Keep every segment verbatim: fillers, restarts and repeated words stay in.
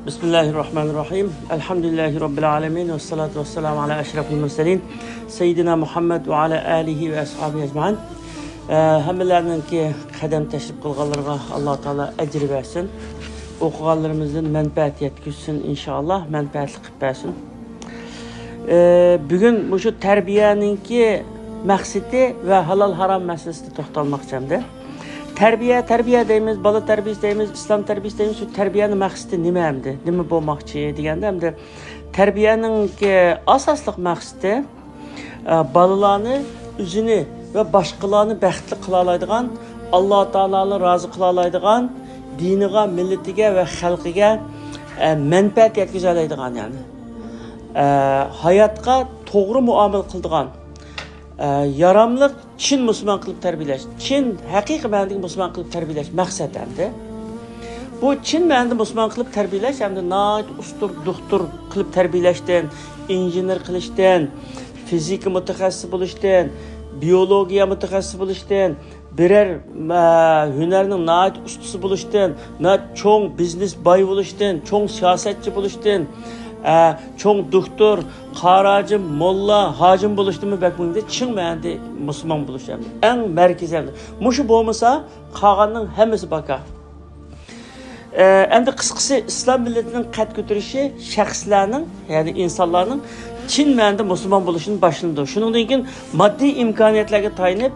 بىسمىللاھىرراھمانىرراھىم. ئەلھەمدۇلىللاھى رەببىل ئالەمىن. ۋەسسالاتۇ ۋەسسالامۇ ئالا ئەشرەفىل مۇرسەلىن. سەييىدىنا مۇھەممەد ۋە ئالا ئالىھى ۋە ئەسھابىھى ئەجمەئىن. ئە، ھەممىلەرنىڭكى قەدەم تەشرىپ قىلغانلىرىغا ئاللا تائالا ئەجىر بەرسۇن. ئوقۇغانلىرىمىزدىن مەنپەئەت يەتكۈزسۇن، ئىنشائاللا. مەنپەئەتلىك قىلىپ بەرسۇن. ئە، بۈگۈن مۇشۇ تەربىيەنىڭكى مەقسىتى ۋە ھالال ھارام مەسىلىسىدە توختالماقچى ئەمدى. تەربىيە، تەربىيە دەيمىز، بالا تەربىيەسى دەيمىز، ئىسلام تەربىيەسى دەيمىز. شۇ تەربىيەنىڭ مەقسىتى نېمە ئەمدى؟ نېمە بولماقچى دېگەندە، ئەمدى تەربىيەنىڭكى ئاساسلىق مەقسىتى، ئە، بالىلارنى ئۆزىنى ۋە باشقىلارنى بەختلىك قىلالايدىغان، ئاللا تائالانى رازى قىلالايدىغان، دىنىغا، مىللىتىگە ۋە خەلقىگە، ئە، مەنپەئەت يەتكۈزەلەيدىغان، يەنى، ئە، ھاياتقا توغرا مۇئامىلە قىلىدىغان، ئە، ياراملىق چىن مۇسۇلمان قىلىپ تەربىيەلەش، چىن ھەقىقىي مەنىدىكى مۇسۇلمان قىلىپ تەربىيەلەش مەقسەت ئەمدى. بۇ چىن مەنىدە مۇسۇلمان قىلىپ تەربىيەلەش ئەمدى ناھايىتى ئۇستۇر دوختۇر قىلىپ تەربىيەلەشتىن، ئىنژېنېر قىلىشتىن، فىزىكا مۇتەخەسسىسى بولۇشتىن، بىيولوگىيە مۇتەخەسسىسى بولۇشتىن، بىرەر، ئە، ھۈنەرنىڭ ناھايىتى ئۇستىسى بولۇشتىن، ناھايىتى چوڭ بىزنېس باي بولۇشتىن، چوڭ سىياسەتچى بولۇشتىن، ئە، چوڭ دوختۇر، قارى ھاجىم، موللا، ھاجىم بولۇشتىنمۇ بەك مۇھىم. چىن مەنىدە مۇسۇلمان بولۇش ئەمدى ئەڭ مەركىزى ئەمدى. مۇشۇ بولمىسا، قالغاننىڭ ھەممىسى باكا. ئە، ئەمدى قىسقىسى، ئىسلام مىللىتىنىڭ قەد كۆتۈرۈشى شەخسلەرنىڭ، يەنى ئىنسانلارنىڭ چىن مەنىدە مۇسۇلمان بولۇشىدىن باشلىنىدۇ. شۇنىڭدىن كېيىن ماددىي ئىمكانىيەتلەرگە تايىنىپ،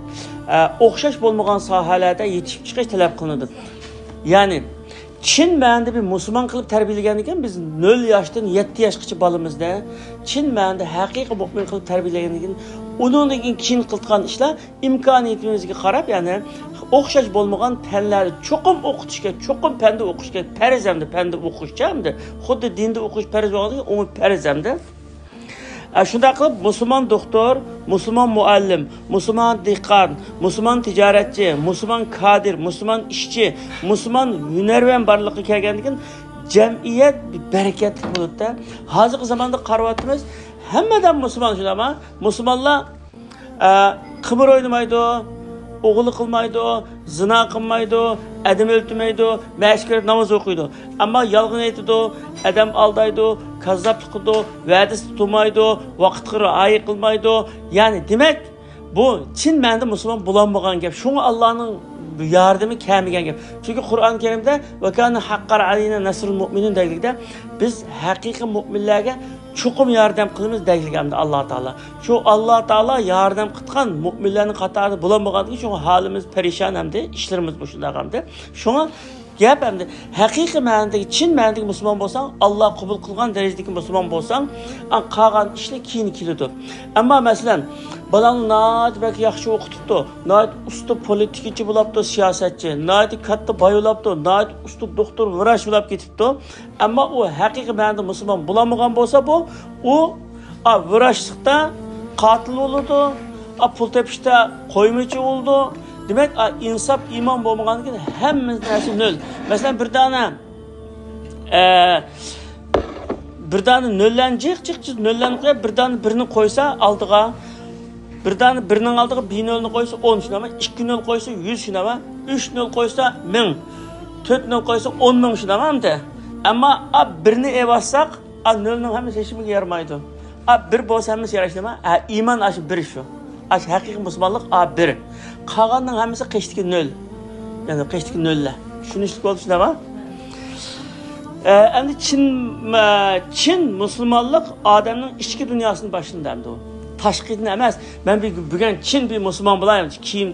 ئە، ئوخشاش بولمىغان ساھەلەردە يېتىشىپ چىقىش تەلەپ قىلىنىدۇ. يەنى، چىن مەنىدە بىر مۇسۇلمان قىلىپ تەربىيەلىگەندىن كېيىن، بىز نۆل ياشتىن يەتتە ياشقىچە بالىمىزنى چىن مەنىدە ھەقىقىي مۇئمىن قىلىپ تەربىيەلىگەندىن كېيىن، ئۇنىڭدىن كېيىن قىلىدىغان ئىشلار ئىمكانىيىتىمىزگە قاراپ، يەنى ئوخشاش بولمىغان پەنلەرنى چوقۇم ئوقۇتۇش كېرەك، چوقۇم پەندە ئوقۇش كېرەك، پەرز ئەمدى پەندە ئوقۇشچە ئەمدى. خۇددى دىندا ئوقۇش پەرز بولغاندەك، ئۇمۇ پەرز ئەمدى. ئە، شۇنداق قىلىپ، مۇسۇلمان دوختۇر، مۇسۇلمان مۇئەللىم، مۇسۇلمان دېھقان، مۇسۇلمان تىجارەتچى، مۇسۇلمان كادىر، مۇسۇلمان ئىشچى، مۇسۇلمان ھۈنەرۋەن بارلىققا كەلگەندىن كېيىن، جەمئىيەت بىر بەرىكەتلىك بولىدۇ-دە. ھازىرقى زاماندا قارىۋاتىمىز، ھەممە ئادەم مۇسۇلمان، شۇنداقمۇ؟ مۇسۇلمانلار، ئە، قىمار ئوينىمايدۇ، ئوغرىلىق قىلمايدۇ، زىنا قىلمايدۇ، ئادەم ئۆلتۈرمەيدۇ، مەشىق كۆرۈپ ناماز ئوقۇيدۇ. ئەمما يالغان ئېيتىدۇ، ئادەم ئالدايدۇ، كاززاپلىق قىلىدۇ، ۋەدىسىنى تۇتمايدۇ، ۋاقىتقا رىئايە قىلمايدۇ. يەنى، دېمەك، بۇ چىن مەنىدە مۇسۇلمان بولالمىغان گەپ. شۇڭا ئاللانىڭ ياردىمى كەلمىگەن گەپ. چۈنكى قۇرئان كەرىمدە «ۋەكانە ھەققەن ئەلەينا نەسرۇل مۇئمىنىن» دەيدىكىدە، بىز ھەقىقىي مۇئمىنلەرگە چوقۇم ياردەم قىلىمىز دەيدىكەن ئاللا تائالا. شۇ ئاللا تائالا ياردەم قىلغان مۇئمىنلەرنىڭ قاتارىدا بولالمىغاندىكىن، شۇڭا ھالىمىز پەرىشان ئەمدى، ئىشلىرىمىز مۇشۇنداق ئەمدى. شۇڭا گەپ ئەمدى ھەقىقىي مەنىدىكى، چىن مەنىدىكى مۇسۇلمان بولساڭ، ئاللا قوبۇل قىلغان دەرىجىدىكى مۇسۇلمان بولساڭ، ئا، قالغان ئىشلار كېيىن كېلىدۇ. ئەمما مەسىلەن، بالاڭنى ناھايىتى بەك ياخشى ئوقۇتۇپتۇ، ناھايىتى ئۇستا پولىتىكىچى بولاپتۇ، سىياسەتچى، ناھايىتى كاتتا باي بولاپتۇ، ناھايىتى ئۇستا دوختۇر، ۋراچ بولاپ كېتىپتۇ. ئەمما ئۇ ھەقىقىي مەنىدە مۇسۇلمان بولالمىغان بولسا، بۇ، ئۇ، ئا، ۋراچلىقتا قاتىل بولىدۇ، ئا، پۇل تېپىشتا قويمىچى بولىدۇ. دېمەك، ئا، ئىنساپ، ئىمان بولمىغاندىن كېيىن ھەممە نەرسە نۆل. مەسىلەن، بىر دانە، ئە، بىر دانە نۆللەرنى جىق، جىق، جىق نۆللەرنى قويۇپ، بىر دانە بىرنى قويسا ئالدىغا، بىر دانە بىرنىڭ ئالدىغا بىر نۆلنى قويسا ئون شۇنداقمۇ؟ ئىككى نۆل قويسا يۈز شۇنداقمۇ؟ ئۈچ نۆل قويسا مىڭ، تۆت نۆل قويسا ئون مىڭ شۇنداقمۇ ئەمدى؟ ئەمما ئا بىرنى ئېلىۋالساق، ئا نۆلنىڭ ھەممىسى ھېچنېمىگە يارىمايدۇ. ئا بىر بولسا ھەممىسى ياراشتىمۇ؟ ھە، ئىمان ئاشۇ بىر شۇ. ئاشۇ ھەقىقىي مۇسۇلمانلىق ئا بىر. قالغاننىڭ ھەممىسى قېشىدىكى نۆل. يەنى قېشىدىكى نۆللەر. چۈشىنىشلىك بولدى شۇنداقمۇ؟ ئە، ئەمدى چىن، ئە، چىن مۇسۇلمانلىق ئادەمنىڭ ئىچكى دۇنياسىدىن باشلىنىدۇ ئەمدى ئۇ. تاشقىدىن ئەمەس. مەن بۈ-، بۈگۈن چىن بىر مۇسۇلمان بولاي، كىيىم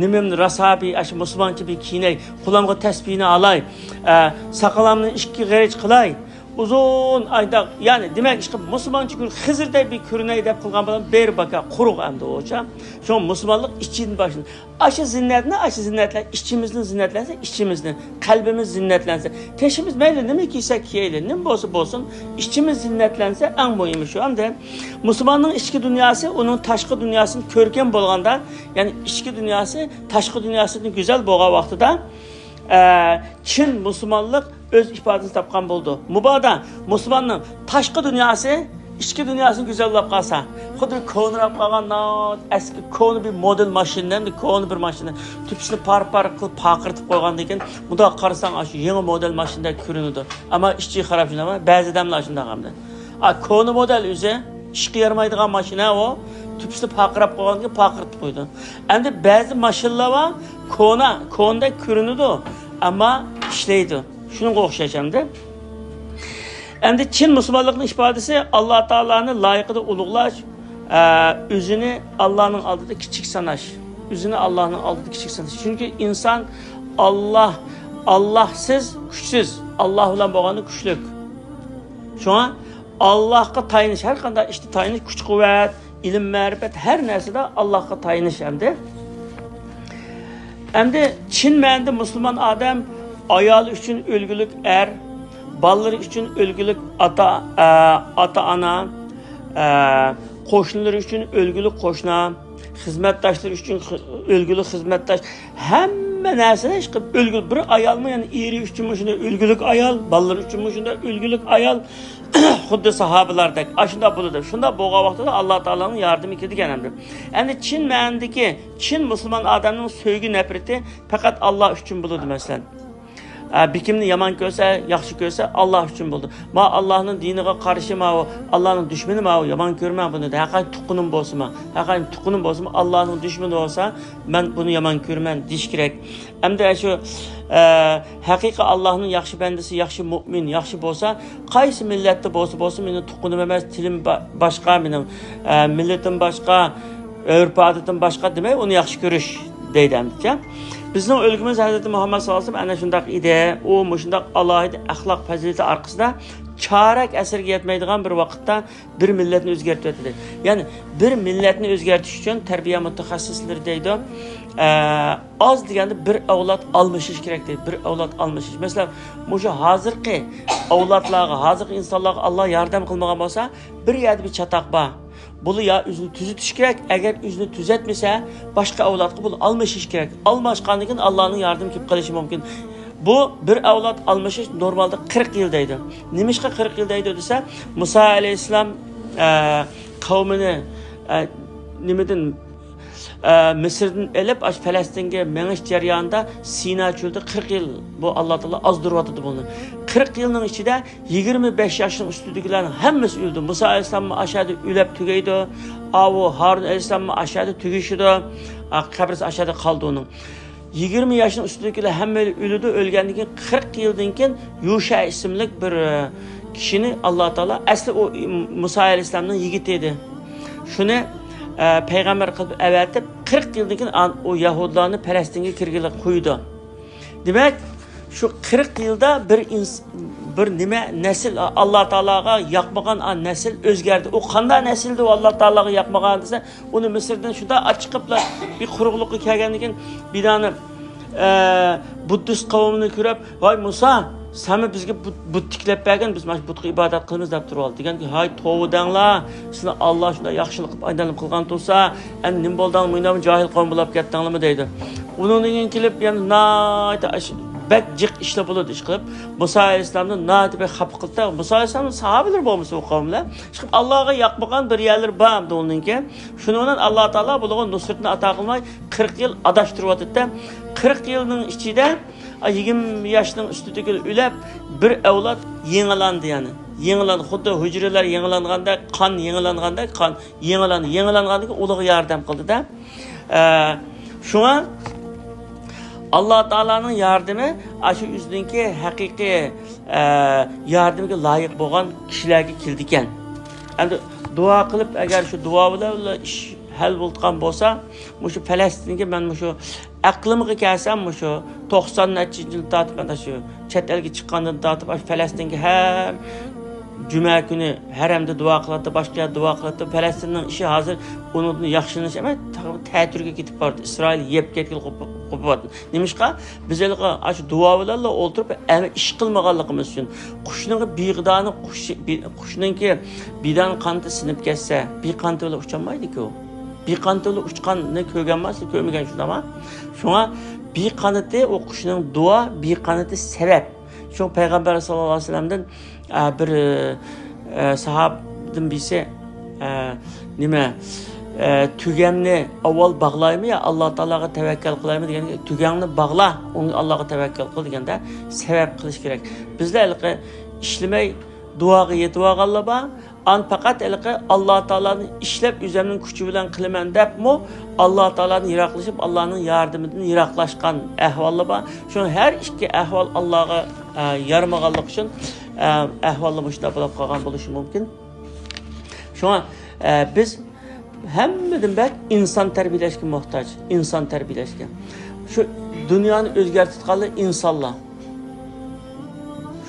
نېمەمنى راسا بىر ئاشۇ مۇسۇلمانچە بىر كىيىنەي، قولۇمغا تەسبىھنى ئالاي، ئە، ساقىلىمنى ئىككى غېرىچ قىلاي، ئۇزۇن ئايداق، يەنى دېمەك ئىشقىلىپ مۇسۇلمانچە بىر خىزىردەك بىر كۆرۈنەي دەپ قىلغان بولسام بىر باكا قۇرۇق ئەمدى ئۇچا. شۇڭا مۇسۇلمانلىق ئىچىدىن باشلىنىدۇ. ئاشۇ زىننەتنى، ئاشۇ زىننەتلەر، ئىچىمىزنى زىننەتلەنسە، ئىچىمىزنى، قەلبىمىز زىننەتلەنسە، تېشىمىز مەيلى نېمە كىيسەك كىيەيلى، نېمە بولسا بولسۇن، ئىچىمىز زىننەتلەنسە ئەڭ مۇھىمى شۇ. ئەمدى مۇسۇلماننىڭ ئىچكى دۇنياسى ئۇنىڭ تاشقى دۇنياسىدىن كۆركەم بولغاندا، يەنى ئىچكى دۇنياسى تاشقى دۇنياسىدىن گۈزەل بولغان ۋاقتىدا، ئە، چىن مۇسۇلمانلىق ئۆز ئىپادىسىنى تاپقان بولىدۇ. مۇبادا مۇسۇلماننىڭ تاشقى دۇنياسى ئىچكى دۇنياسىنى گۈزەللەپ قالسا، خۇددى بىر كونىراپ قالغان ناھايىتى ئەسكى كونا بىر مودېل ماشىنا، ئەمدى كونا بىر ماشىنا، تۈپىسىنى پار-پار قىلىپ پارقىرىتىپ قويغاندىن كېيىن، مۇنداق قارىساڭ ئاشۇ يېڭى مودېل ماشىنىدەك كۆرۈنىدۇ. ئەمما ئىچى خاراب شۇنداق، بەزى ئادەملەر شۇنداق ئەمدى. ئا، كونا مودېل ئۆزى، ئىشقا يارىمايدىغان ماشىنا ئۇ، تۈپىسىنى پارقىراپ قويغاندىن كېيىن پارقىرىتىپ قويىدۇ. ئەمدى بەزى ماشىنىلار بار، كونا، كونىدەك كۆرۈنىدۇ، ئەمما ئىشلەيدۇ. شۇنىڭغا ئوخشاش ئەمدى. ئەمدى چىن مۇسۇلمانلىقنىڭ ئىپادىسى ئاللا تائالانى لايىقىدا ئۇلۇغلاش، ئە، ئۆزىنى ئاللانىڭ ئالدىدا كىچىك ساناش. ئۆزىنى ئاللانىڭ ئالدىدا كىچىك ساناش. چۈنكى ئىنسان ئاللا، ئاللاسىز كۈچسىز، ئاللا بىلەن بولغاندا كۈچلۈك. شۇڭا ئاللاغا تايىنىش، ھەر قانداق ئىشتا تايىنىش، كۈچ-قۇۋۋەت، ئىلىم-مەرىپەت، ھەر نەرسىدە ئاللاغا تايىنىش ئەمدى. ئەمدى چىن مەنىدە مۇسۇلمان ئادەم ئايالى ئۈچۈن ئۈلگىلىك ئەر، بالىلىرى ئۈچۈن ئۈلگىلىك ئاتا، ئە، ئاتا-ئانا، ئە، قوشنىلىرى ئۈچۈن ئۈلگىلىك قوشنا، خىزمەتداشلىرى ئۈچۈن خى-، ئۈلگىلىك خىزمەتداش، ھەممە نەرسىدە ئىشقىلىپ ئۈلگىلىك. بىر ئايالمۇ يەنە ئېرى ئۈچۈنمۇ شۇنداق ئۈلگىلىك ئايال، بالىلىرى ئۈچۈنمۇ شۇنداق ئۈلگىلىك ئايال، خۇددى ساھابىلاردەك ئاشۇنداق بولىدۇ. شۇنداق بولغان ۋاقتىدا ئاللا تائالانىڭ ياردىمى كېلىدىكەن ئەمدى. ئەمدى چىن مەنىدىكى، چىن مۇسۇلمان ئادەمنىڭ سۆيگۈ نەپرىتى پەقەت ئاللا ئۈچۈن بولىدۇ، مەسىلەن. ئە، بىكىمنى يامان كۆرسە، ياخشى كۆرسە، ئاللا ئۈچۈن بولىدۇ. ما ئاللانىڭ دىنىغا قارشى، ماۋۇ ئاللانىڭ دۈشمىنى، ماۋۇ يامان كۆرمەڭ بۇنى. ھەققانىي تۇغقىنىم بولسىمۇ، ھەققانىي تۇغقىنىم بولسىمۇ، ئاللانىڭ دۈشمىنى بولسا، مەن بۇنى يامان كۆرىمەن دېيىش كېرەك. ئەمدى شۇ، ئە، ھەقىقىي ئاللانىڭ ياخشى بەندىسى، ياخشى مۆمىن، ياخشى بولسا، قايسى مىللەتتە بولسا بولسۇن، مېنىڭ تۇغقىنىم ئەمەس، تىلىم با-، باشقا، مېنىڭ، ئە، مىللىتىم باشقا، ئۆرپ-ئادىتىم باشقا دېمەي، ئۇنى ياخشى كۆرۈش دەيدۇ ئەمدىچە. بىزنىڭ ئۈلگىمىز ھەزرىتى مۇھەممەد ساللاللاھۇ ئەلەيھى ۋەسەللەم ئەنە شۇنداق ئىدى. ئۇ مۇشۇنداق ئالاھىدە ئەخلاق پەزىلىتى ئارقىسىدا چارەك ئەسىرگە يەتمەيدىغان بىر ۋاقىتتا بىر مىللەتنى ئۆزگەرتىۋەتتى. يەنى بىر مىللەتنى ئۆزگەرتىش ئۈچۈن تەربىيە مۇتەخەسسىسلىرى دەيدۇ، ئە، ئاز دېگەندە بىر ئەۋلاد ئالمىشىش كېرەك دەيدۇ. بىر ئەۋلاد ئالمىشىش. مەسىلەن، مۇشۇ ھازىرقى ئەۋلادلارغا، ھازىرقى ئىنسانلارغا ئاللا ياردەم قىلمىغان بولسا، بىر يەردە بىر چاتاق بار. بۇلا يا ئۆزىنى تۈزىتىش كېرەك، ئەگەر ئۆزىنى تۈزەتمىسە، باشقا ئەۋلادقا بۇلا ئالمىشىش كېرەك. ئالماشقاندىن كېيىن ئاللانىڭ ياردىمى كېلىپ قېلىشى مۇمكىن. بۇ بىر ئەۋلاد ئالمىشىش نورمالدا قىرىق يىل دەيدۇ. نېمىشقا قىرىق يىل دەيدۇ دېسە، مۇسا ئەلەيھىسسالام، ئە، قەۋمىنى، ئە، نېمىدىن، ئە، مىسىردىن ئېلىپ، ئاشۇ پەلەستىنگە مېڭىش جەريانىدا سىنا چۆلىدە قىرىق يىل بۇ ئاللا تائالا ئازدۇرۇۋاتىدۇ بۇنى. قىرىق يىلنىڭ ئىچىدە يىگىرمە بەش ياشنىڭ ئۈستىدىكىلەرنىڭ ھەممىسى ئۆلدى. مۇسا ئەلەيھىسسالاممۇ ئاشۇ يەردە ئۆلۈپ تۈگەيدۇ. ئاۋۇ ھارۇن ئەلەيھىسسالاممۇ ئاشۇ يەردە تۈگىشىدۇ. ئا، قەبرىسى ئاشۇ يەردە قالدى ئۇنىڭ. يىگىرمە ياشنىڭ ئۈستىدىكىلەر ھەممە ئۆلىدۇ. ئۆلگەندىن كېيىن قىرىق يىلدىن كېيىن يۇشە ئىسىملىك بىر، ئە، كىشىنى ئاللا تائالا، ئەسلى ئۇ مۇسا ئەلەيھىسسالامنىڭ يىگىتى ئىدى. شۇنى، ئە، پەيغەمبەر قىلىپ ئەۋەتىپ، قىرىق يىلدىن كېيىن ئان-، ئۇ يەھۇدىيلارنى پەلەستىنگە كىرگىلى قويىدۇ. دېمەك، شۇ قىرىق يىلدا بىر ئىنس-، بىر نېمە نەسىل، ئاللا تائالاغا ياقمىغان ئا نەسىل ئۆزگەردى. ئۇ قانداق نەسىلدى ئۇ ئاللا تائالاغا ياقمىغان دېسە، ئۇنى مىسىردىن شۇنداق ئاچىقىپلا بىر قۇرۇقلۇققا كەلگەندىن كېيىن بىدانى، ئە، بۇددىست قەۋمىنى كۆرۈپ، ۋاي مۇسا، سەنمۇ بىزگە بۇت، بۇت تىكلەپ بەرگىن، بىز مانا شۇ بۇتقا ئىبادەت قىلىمىز دەپ تۇرۇۋالدى. دېگەنكى، ھاي توۋا دەڭلار، سىلەر ئاللا شۇنداق ياخشىلىق قىلىپ ئايلانىپ قىلغان تۇرسا، ئەمدى نېمە بولدۇڭلار، مۇنداق جاھىل قەۋم بولاپ كەتتىڭلارمۇ دەيدۇ. ئۇنىڭدىن كېيىن كېلىپ يەنە ناھايىتى ئاش-، بەك جىق ئىشلار بولىدۇ ئىشقىلىپ. مۇسا ئەلەيھىسسالامنى ناھايىتى بەك خاپا قىلدى. مۇسا ئەلەيھىسسالامنىڭ ساھابىلىرى بولمىسا ئۇ قەۋملەر. ئىشقىلىپ ئاللاغا ياقمىغان بىر يەرلىرى بار ئەمدى ئۇنىڭكى. شۇنىڭ بىلەن ئاللا تائالا بۇلارغا نۇسرىتىنى ئاتا قىلماي، قىرىق يىل ئاداشتۇرۇۋاتىدۇ. قىرىق يىلنىڭ ئىچىدە، ئا، يىگىرمە ياشنىڭ ئۈستىدىكى ئۆلۈپ، بىر ئەۋلاد يېڭىلاندى يەنى. يېڭىلاندى. خۇددى ھۈجرىلەر يېڭىلانغاندەك، قان يېڭىلانغاندەك، قان يېڭىلاندى. يېڭىلاندىن كېيىن ئۇلارغا ياردەم قىلدى-دە. ئە، شۇڭا ئاللا تائالانىڭ ياردىمى ئاشۇ ئۆزىنىڭكى ھەقىقىي، ئە، ياردىمىگە لايىق بولغان كىشىلەرگە كېلىدىكەن. ئەمدى دۇئا قىلىپ، ئەگەر شۇ دۇئا بىلەن ئىش ھەل بولىدىغان بولسا، مۇشۇ پەلەستىنگە مەن مۇشۇ ئەقلىمگە كەلسەم، مۇشۇ توقسان نەچچىنچى يىل تارتىپ، مانا شۇ چەت ئەلگە چىققاندىن تارتىپ، ئاشۇ پەلەستىنگە ھەر جۈمە كۈنى ھەرەمدە دۇئا قىلاتتى، باشقا يەردە دۇئا قىلاتتى. پەلەستىننىڭ ئىشى ھازىر ئۇنىڭدىن ياخشىلىنىش ئەمەس، تەتۈرگە كېتىپ بارىدۇ. ئىسرائىل يەپ كەتكىلى قوپۇۋاتىدۇ. نېمىشقا؟ بىز ھېلىقى ئاشۇ دۇئا بىلەنلا ئولتۇرۇپ، ئەمەلىي ئىش قىلمىغانلىقىمىز ئۈچۈن. قۇشنىڭ بىغىدانى، قۇش، بى-، قۇشنىڭكى بىدان قانىتى سىنىپ كەتسە، بىقانىتى بىلەن ئۇچالمايدىكۇ. بىقانىتى بىلەن ئۇچقاننى كۆرگەنمۇ سىز؟ كۆرمىگەن شۇنداقما؟ شۇڭا بىقانىتى ئۇ قۇشنىڭ دۇئا، بىقانىتى سەۋەب. شۇڭا پەيغەمبەر ساللاللاھۇ ئەلەيھى ۋەسەللەمدىن، ئە، بىر، ئە، ساھاب-، دىن بىسى، ئە، نېمە، ئە، تۆگەمنى ئاۋۋال باغلايمۇ يا ئاللا تائالاغا تەۋەككەل قىلايمۇ دېگەنگە، تۆگەڭنى باغلا، ئۇنى ئاللاغا تەۋەككەل قىل دېگەندە، سەۋەب قىلىش كېرەك. بىزدە ھېلىقى ئىشلىمەي دۇئاغا يېتىۋالغانلار بار. ئان پەقەت ھېلىقى ئاللا تائالانى ئىشلەپ، ئۆزۈمنىڭ كۈچى بىلەن قىلىمەن دەپمۇ ئاللا تائالادىن يىراقلىشىپ، ئاللانىڭ ياردىمىدىن يىراقلاشقان ئەھۋاللار بار. شۇڭا ھەر ئىككى ئەھۋال ئاللاغا، ئە، يارىمىغانلىقى ئۈچۈن، ئە، ئەھۋاللار مۇشۇنداق بولۇپ قالغان بولۇشى مۇمكىن. شۇڭا، ئە، بىز ھەممىدىن بەك ئىنسان تەربىيەلەشكە موھتاج، ئىنسان تەربىيەلەشكە. شۇ دۇنيانى ئۆزگەرتىدىغانلار ئىنسانلار.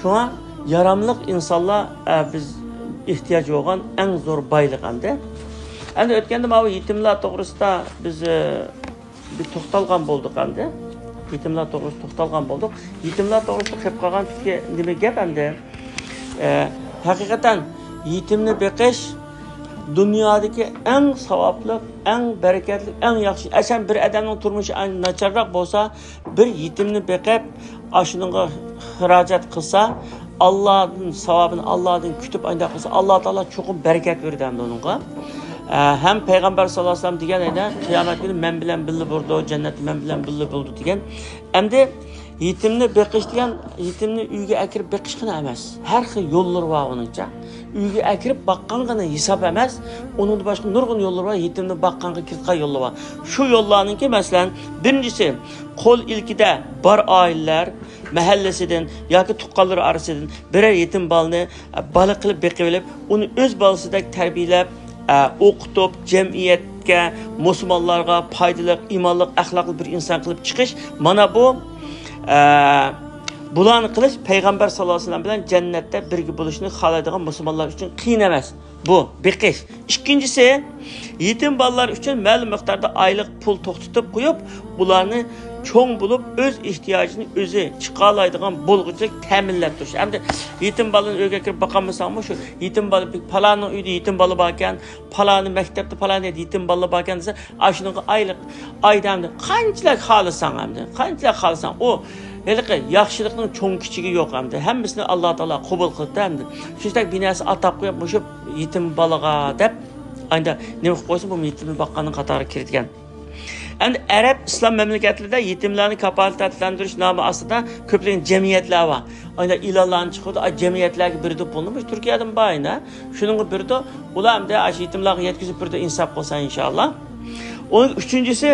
شۇڭا ياراملىق ئىنسانلار، ئە، بىز ئېھتىياج بولغان ئەڭ زور بايلىق ئەمدى. ئەمدى ئۆتكەندە ماۋۇ يېتىملار توغرىسىدا بىز، ئە، بىر توختالغان بولدۇق ئەمدى. يېتىملار توغرىسىدا توختالغان بولدۇق. يېتىملار توغرىسىدا قېلىپ قالغان تۈپكى نېمە گەپ ئەمدى؟ ئە، ھەقىقەتەن يېتىمنى بېقىش دۇنيادىكى ئەڭ ساۋابلىق، ئەڭ بەرىكەتلىك، ئەڭ ياخشى. ئەسەن بىر ئادەمنىڭ تۇرمۇشى ئەڭ ناچارراق بولسا، بىر يېتىمنى بېقىپ، ئاشۇنىڭغا خىراجەت قىلسا، ئاللادىن ساۋابىنى ئاللادىن كۈتۈپ ئانداق قىلسا، ئاللا تائالا چوقۇم بەرىكەت بېرىدۇ ئەمدى ئۇنىڭغا. ئە، ھەم پەيغەمبەر ساللاللاھۇ ئەلەيھى ۋەسەللەم دېگەن ئەينە قىيامەت كۈنى مەن بىلەن بىللە بولىدۇ، جەننەتتە مەن بىلەن بىللە بولىدۇ دېگەن. ئەمدى يېتىمنى بېقىش دېگەن يېتىمنى ئۆيگە ئەكىرىپ بېقىشقىلا ئەمەس. ھەر خىل يوللىرى بار ئۇنىڭچە. ئۆيگە ئەكىرىپ باققانغىنا ھېساب ئەمەس، ئۇنىڭدىن باشقا نۇرغۇن يوللىرى بار، يېتىمنى باققانغا كىرىدىغان يوللار بار. شۇ يوللارنىڭكى، مەسىلەن، بىرىنچىسى، قول ئىلكىدە بار ئائىلىلەر مەھەللىسىدىن ياكى تۇغقانلىرى ئارىسىدىن بىرەر يېتىم بالىنى، ئە، بالا قىلىپ بېقىۋېلىپ، ئۇنى ئۆز بالىسىدەك تەربىيەلەپ، ئە، ئوقۇتۇپ، جەمئىيەتكە، مۇسۇلمانلارغا پايدىلىق، ئىمانلىق، ئەخلاقلىق بىر ئىنسان قىلىپ چىقىش، مانا بۇ، ئە، بۇلارنى قىلىش پەيغەمبەر ساللاللاھۇ ئەلەيھى ۋەسەللەم بىلەن جەننەتتە بىرگە بولۇشنى خالايدىغان مۇسۇلمانلار ئۈچۈن قىيىن ئەمەس. بۇ بېقىش. ئىككىنچىسى، يېتىم بالىلار ئۈچۈن مەلۇم مىقداردا ئايلىق پۇل توختىتىپ قويۇپ، ئۇلارنى چوڭ بولۇپ، ئۆز ئېھتىياجىنى ئۆزى چىقالايدىغان بولغۇچىلىك تەمىنلەپ تۇرۇش. ئەمدى يېتىم بالىنى ئۆيگە كىرىپ باقالمىساڭمۇ، شۇ يېتىم بالا، پالانىڭ ئۆيىدە يېتىم بالا باركەن، پالانى مەكتەپتە، پالان يەردە يېتىم بالا باركەن دېسە، ئاشۇنىڭغا ئايلىق، ئايدا ئەمدى قانچىلىك خالىساڭ، ئەمدى قانچىلىك خالىساڭ، ئۇ ھېلىقى ياخشىلىقنىڭ چوڭ كىچىكى يوق ئەمدى. ھەممىسىنى ئاللا تائالا قوبۇل قىلىدۇ ئەمدى. شۇنچىلىك بىر نەرسە ئاتاپ قويۇپ، مۇشۇ يېتىم بالىغا دەپ، ئايدا نېمە قىلىپ قويسا، بۇ يېتىمنى باققاننىڭ قاتارىغا كىرىدىكەن. ئەمدى ئەرەب ئىسلام مەملىكەتلىرىدە يېتىملەرنى كاپالەتلەندۈرۈش نامى ئاستىدا كۆپلىگەن جەمئىيەتلەر بار. ئايدا ئېلانلارنى چىقىرىدۇ، ئاي، جەمئىيەتلەرگە بېرىدۇ پۇلنى. مۇشۇ تۈركىيەدىمۇ بار ئايدا. شۇنىڭغا بېرىدۇ. ئۇلار ئەمدى ئاشۇ يېتىملارغا يەتكۈزۈپ بېرىدۇ، ئىنساپ قىلسا ئىنشاللا. ئۇنىڭ ئۈچىنچىسى،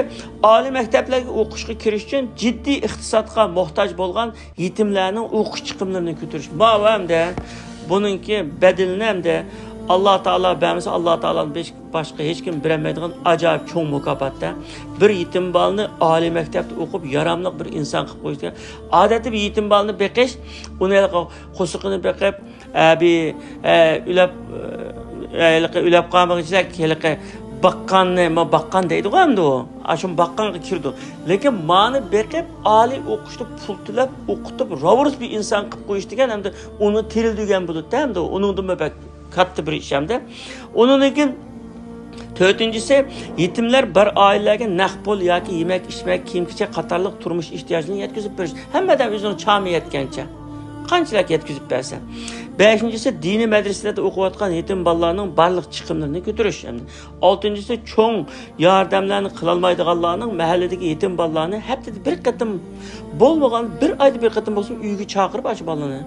ئالىي مەكتەپلەرگە ئوقۇشقا كىرىش ئۈچۈن جىددىي ئىقتىسادقا موھتاج بولغان يېتىملەرنىڭ ئوقۇش چىقىملىرىنى كۆتۈرۈش. ماۋۇ ئەمدى بۇنىڭكى بەدىلىنى ئەمدى ئاللا تائالا بەرمىسە، ئاللا تائالانىڭ بېشى باشقا ھېچ كىم بېرەلمەيدىغان ئاجايىپ چوڭ مۇكاپات-دە. بىر يېتىم بالىنى ئالىي مەكتەپتە ئوقۇپ، ياراملىق بىر ئىنسان قىلىپ قويۇش دېگەن. ئادەتتە بىر يېتىم بالىنى بېقىش، ئۇنى ھېلىقى قورسىقىنى بېقىپ، ئە، بىر، ئە، ئۆلەپ، ئە، ھېلىقى ئۆلەپ قالمىغۇچىلەك، ھېلىقى باققاننى، ما، باققان دەيدىغۇ ئەمدى ئۇ. ئاشۇ باققانغا كىرىدۇ. لېكىن مانى بېقىپ، ئالىي ئوقۇشتا پۇل تۆلەپ، ئوقۇتۇپ، راۋۇرۇس بىر ئىنسان قىلىپ قويۇش دېگەن ئەمدى ئۇنى تىرىلدۈرگەن بولىدۇ ئەمدى ئۇ. ئۇنىڭدىنمۇ بەك كاتتا بىر ئىش ئەمدى. ئۇنىڭدىن كېيىن تۆتىنچىسى، يېتىملەر بار ئائىلىلەرگە نەق پۇل ياكى يېمەك-ئىچمەك، كىيىم-كېچەك قاتارلىق تۇرمۇش ئېھتىياجىنى يەتكۈزۈپ بېرىش. ھەممە ئادەم ئۆزىنىڭ چامى يەتكەنچە قانچىلىك يەتكۈزۈپ بەرسە. بەشىنچىسى، دىنىي مەدرىسىلەردە ئوقۇۋاتقان يېتىم بالىلارنىڭ بارلىق چىقىملىرىنى كۆتۈرۈش. ئالتىنچىسى، چوڭ ياردەملەرنى قىلالمايدىغانلارنىڭ مەھەللىدىكى يېتىم بالىلارنى ھەپتىدە بىر قېتىم بولمىغان، بىر ئايدا بىر قېتىم بولسۇن ئۆيگە چاقىرىپ ئاشۇ بالىنى.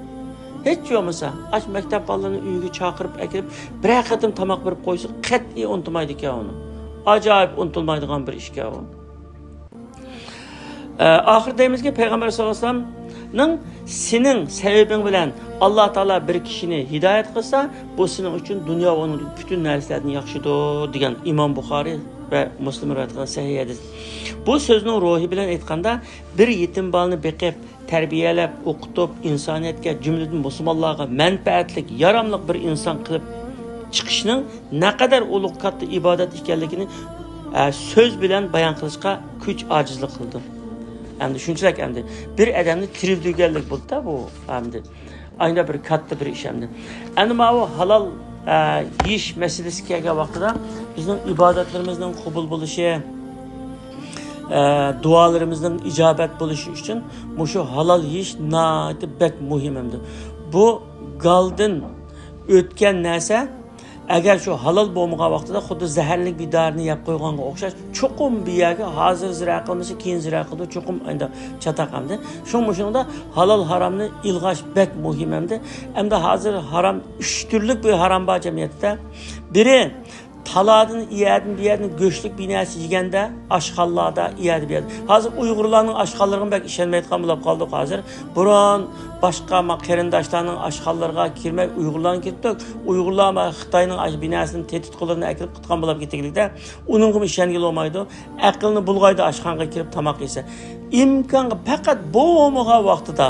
ھېچ بولمىسا، ئاشۇ مەكتەپ بالىلىرىنى ئۆيگە چاقىرىپ ئەكىرىپ، بىرەر قېتىم تاماق بېرىپ قويسا، قەتئىي ئۇنتۇمايدىكەن ئۇنى. ئاجايىپ ئۇنتۇلمايدىغان بىر ئىشكەن ئۇ. ئە، ئاخىرى دەيمىزكى، پەيغەمبەر ساللاللاھۇ ئەلەيھى ۋەسەللەمنىڭ «سېنىڭ سەۋەبىڭ بىلەن ئاللا تائالا بىر كىشىنى ھىدايەت قىلسا، بۇ سېنىڭ ئۈچۈن دۇنيا ۋە ئۇنىڭدىكى پۈتۈن نەرسىلەردىن ياخشىدۇر» دېگەن ئىمام بۇخارىي ۋە مۇسلىم رىۋايەت قىلغان سەھىھ ھەدىس. بۇ سۆزنىڭ روھى بىلەن ئېيتقاندا، بىر يېتىم بالىنى بېقىپ، تەربىيەلەپ، ئوقۇتۇپ، ئىنسانىيەتكە، جۈملىدىن مۇسۇلمانلارغا مەنپەئەتلىك، ياراملىق بىر ئىنسان قىلىپ چىقىشنىڭ نەقەدەر ئۇلۇغ، كاتتا ئىبادەت ئىكەنلىكىنى، ئە، سۆز بىلەن بايان قىلىشقا كۈچ ئاجىزلىق قىلىدۇ. ئەمدى شۇنچىلىك ئەمدى بىر ئادەمنى تىرىلدۈرگەنلىك بولدى-دە بۇ ئەمدى. ئاينا بىر كاتتا بىر ئىش ئەمدى. ئەمدى ماۋۇ ھالال، ئە، يېيىش مەسىلىسى كەلگەن ۋاقتىدا بىزنىڭ ئىبادەتلىرىمىزنىڭ قوبۇل بولۇشى، ئە، دۇئالىرىمىزنىڭ ئىجابەت بولۇشى ئۈچۈن مۇشۇ ھالال يېيىش ناھايىتى بەك مۇھىم ئەمدى. بۇ گالدىن ئۆتكەن نەرسە، ئەگەر شۇ ھالال بولمىغان ۋاقتىدا خۇددى زەھەرلىك بىر دارىنى يەپ قويغانغا ئوخشاش، چوقۇم بۇ يەرگە ھازىر زىرا قىلمىسا، كېيىن زىرا قىلىدۇ، چوقۇم ئەمدى چاتاق ئەمدى. شۇڭا مۇشۇنىڭدا ھالال ھارامنى ئىلغاش بەك مۇھىم ئەمدى. ئەمدى ھازىر ھارام، ئۈچ تۈرلۈك بىر ھارام بار جەمئىيەتتە. بىرى، تالادىن، ئۇ يەردىن، بۇ يەردىن گۆشلۈك بىر نەرسە يېگەندە، ئاشخانىلاردا، ئۇ يەردە، بۇ يەردە. ھازىر ئۇيغۇرلارنىڭ ئاشخانىلىرىغا بەك ئىشەنمەيدىغان بولۇپ قالدۇق ھازىر. بۇرۇن باشقا ما قېرىنداشلارنىڭ ئاشخانىلىرىغا كىرمەي، ئۇيغۇرلارنى كىرىپتۇق. ئۇيغۇرلار ما خىتاينىڭ ئاشۇ بىناسىنى تېتىتقۇلىرىنى ئەكېلىپ قۇتقان بولۇپ كېتىگىلىكتە، ئۇنىڭغىمۇ ئىشەنگىلى بولمايدۇ. ئەقلىنى بۇلغايدۇ ئاشخانىغا كىرىپ تاماق يېسە. ئىمكانغا پەقەت بولمىغان ۋاقتىدا،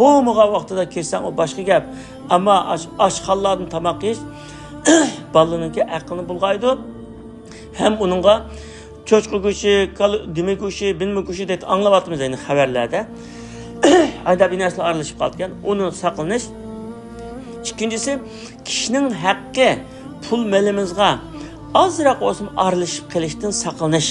بولمىغان ۋاقتىدا كىرسەڭ، ئۇ باشقا گەپ. ئەمما ئاش-، ئاشخانىلاردىن تاماق يېيىش بالىنىڭكى ئەقلىنى بۇلغايدۇ. ھەم ئۇنىڭغا چوشقا گۆشى، كالا، دۈمە گۆشى، بىنمە گۆشى دەپ ئاڭلاۋاتىمىز ئەينى خەۋەرلەردە. ئايدا بىر نەرسىلەر ئارىلىشىپ قالىدىكەن، ئۇنى ساقلىنىش. ئىككىنچىسى، كىشىنىڭ ھەققى، پۇل مېلىمىزغا ئازراق بولسىمۇ ئارىلىشىپ قېلىشتىن ساقلىنىش.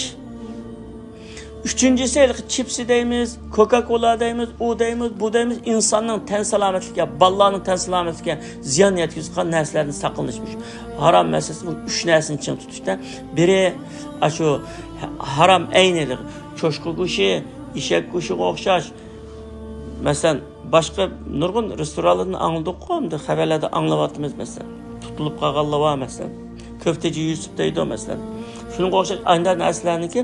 ئۈچىنچىسى، ھېلىقى چىپسى دەيمىز، كوكا كولا دەيمىز، ئۇ دەيمىز، بۇ دەيمىز، ئىنساننىڭ تەن سالامەتلىكىگە، بالىلارنىڭ تەن سالامەتلىكىگە زىيان يەتكۈزىدىغان نەرسىلەردىن ساقلىنىش. مۇشۇ ھارام مەسىلىسى بۇ ئۈچ نەرسىنى چىڭ تۇتۇشتا. بىرى، ئاشۇ ھارام ئەينى، چوشقا گۆشى، ئېشەك گۆشىگە ئوخشاش. مەسىلەن، باشقا نۇرغۇن رېستورانلاردىن ئاڭلىدۇققۇ، ئەمدى خەۋەرلەردە ئاڭلاۋاتىمىز، مەسىلەن، تۇتۇلۇپ قالغانلار بار، مەسىلەن، كۆفتىچى يۈسۈپ دەيدۇ، مەسىلەن. شۇنىڭغا ئوخشاش ئانداق نەرسىلەرنىڭكى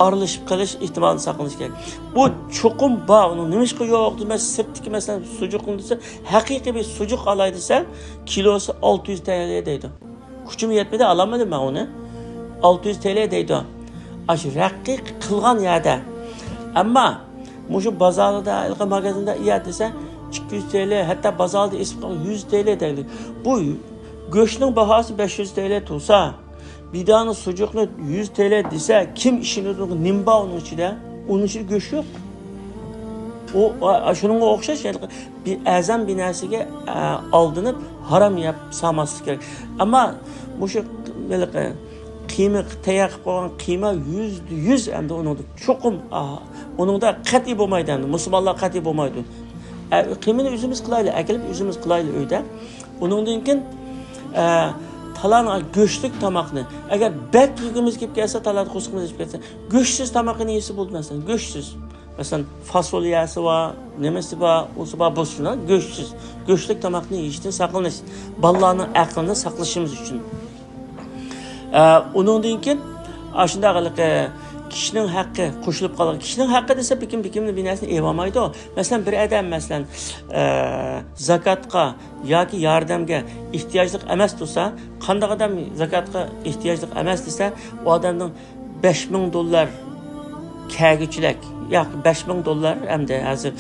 ئارىلىشىپ قېلىش ئېھتىمالىنى ساقلىنىش كېرەك. بۇ چوقۇم بار، ئۇنىڭ نېمىشقا يوق دېمە، سىرتتىكى، مەسىلەن، سۇجۇقنى دېسە، ھەقىقىي بىر سۇجۇق ئالاي دېسە، كىلوسى ئالتە يۈز تەڭگە دەيدۇ. كۈچۈم يەتمىدى، ئالالمىدىم مەن ئۇنى. ئالتە يۈز تەڭگە دەيدۇ. ئاشۇ رەققە قىلغان يەردە. ئەمما مۇشۇ بازاردا، ھېلىقى ماگازىندا يە دېسە، ئىككى يۈز تەڭگە، ھەتتا بازاردا ئېسىپ قالغان يۈز تەڭگە دەيدۇ. بۇ گۆشنىڭ باھاسى بەش يۈز تەڭگە تۇرسا، بىدانە سۇجۇقنى يۈز تەڭگە دېسە، كىم ئىشىنىدۇ؟ نېمە بار ئۇنىڭ ئىچىدە؟ ئۇنىڭ ئىچىدە گۆش يوق. ئۇ، ئا، شۇنىڭغا ئوخشاش، يەنى بىر ئەرزان بىر نەرسىگە، ئە، ئالدىنىپ، ھارام يەپ سالماسلىق كېرەك. ئەمما مۇشۇ ھېلىقى قىيما، تەييار قىلىپ قويغان قىيما يۈزدە يۈز ئەمدى ئۇنىڭدا چوقۇم، ئا، ئۇنىڭدا قەتئىي بولمايدۇ ئەمدى. مۇسۇلمانلار قەتئىي بولمايدۇ. ئە، قىيمىنى ئۆزىمىز قىلايلى، ئەكېلىپ ئۆزىمىز قىلايلى ئۆيدە. ئۇنىڭدىن كېيىن، ئە، تالانغا گۆشلۈك تاماقنى، ئەگەر بەك يېگۈمىز كېلىپ كەلسە، تالاندا قورسىقىمىز ئېچىپ كەتسە، گۆشسىز تاماقنى يېسە بولىدۇ، مەسىلەن، گۆشسىز. مەسىلەن، فاسوليەسى بار، نېمىسى بار، ئۇسى بار، بولسۇن، گۆشسىز. گۆشلۈك تاماقنى يېيىشتىن ساقلىنىش. بالىلارنىڭ ئەقلىنى ساقلىشىمىز ئۈچۈن. ئە، ئۇنىڭدىن كېيىن، ئاشۇنداق ھېلىقى كىشىنىڭ ھەققى قوشۇلۇپ قالغان. كىشىنىڭ ھەققى دېسە، بېكىن، بېكىن بىر نەرسىنى ئېلىۋالمايدۇ. مەسىلەن، بىر ئادەم، مەسىلەن، ئە، زاكاتقا ياكى ياردەمگە ئېھتىياجلىق ئەمەس تۇرسا، قانداق ئادەم زاكاتقا ئېھتىياجلىق ئەمەس دېسە، ئۇ ئادەمنىڭ بەش مىڭ دوللار كەلگۈچىلىك، ياق، بەش مىڭ دوللار ئەمدى ھازىر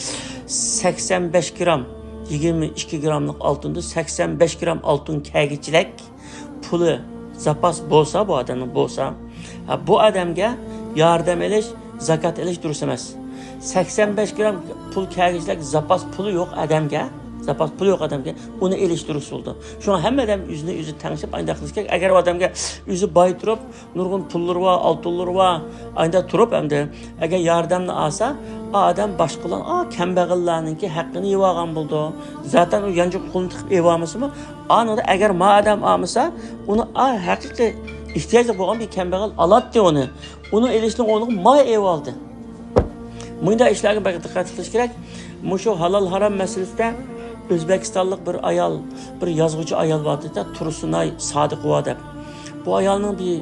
سەكسەن بەش گرام، يىگىرمە ئىككى گراملىق ئالتۇندا سەكسەن بەش گرام ئالتۇن كەلگۈچىلىك پۇلى زاپاس بولسا، بۇ ئادەمنىڭ بولسا، ھە، بۇ ئادەمگە ياردەم ئېلىش، زاكات ئېلىش دۇرۇس ئەمەس. سەكسەن بەش گرام پۇل كەلگۈچىلىك زاپاس پۇلى يوق ئادەمگە، زاپاس پۇلى يوق ئادەمگە ئۇنى ئېلىش دۇرۇس بولىدۇ. شۇڭا ھەممە ئادەم ئۆزىنى ئۆزى تەڭشەپ ئانداق قىلىش كېرەك. ئەگەر ئۇ ئادەمگە ئۆزى باي تۇرۇپ، نۇرغۇن پۇللىرى بار، ئالتۇنلىرى بار، ئايدا تۇرۇپ ئەمدى ئەگەر ياردەمنى ئالسا، ئا ئادەم باشقىلار، ئا كەمبەغەللەرنىڭكى ھەققىنى يېۋالغان بولىدۇ. زاتەن ئۇ يانچۇق قولىنى تىقىپ ئېلىۋالمىسىمۇ، ئانىڭدا ئەگەر ما ئادەم ئالمىسا، ئۇنى ئا ھەقىقىي ئېھتىياجلىق بولغان بىر كەمبەغەل ئالاتتى ئۇنى. ئۇنى ئېلىشنىڭ ئورنىغا ما ئېلىۋالدى. مۇنداق ئىشلارغا بەك دىققەت قىلىش كېرەك. مۇشۇ ھالال ھارام مەسىلىسىدە ئۆزبېكىستانلىق بىر ئايال، بىر يازغۇچى ئايال بار ئىدى، تۇرسۇنئاي سادىقوۋا دەپ. بۇ ئايالنىڭ بىر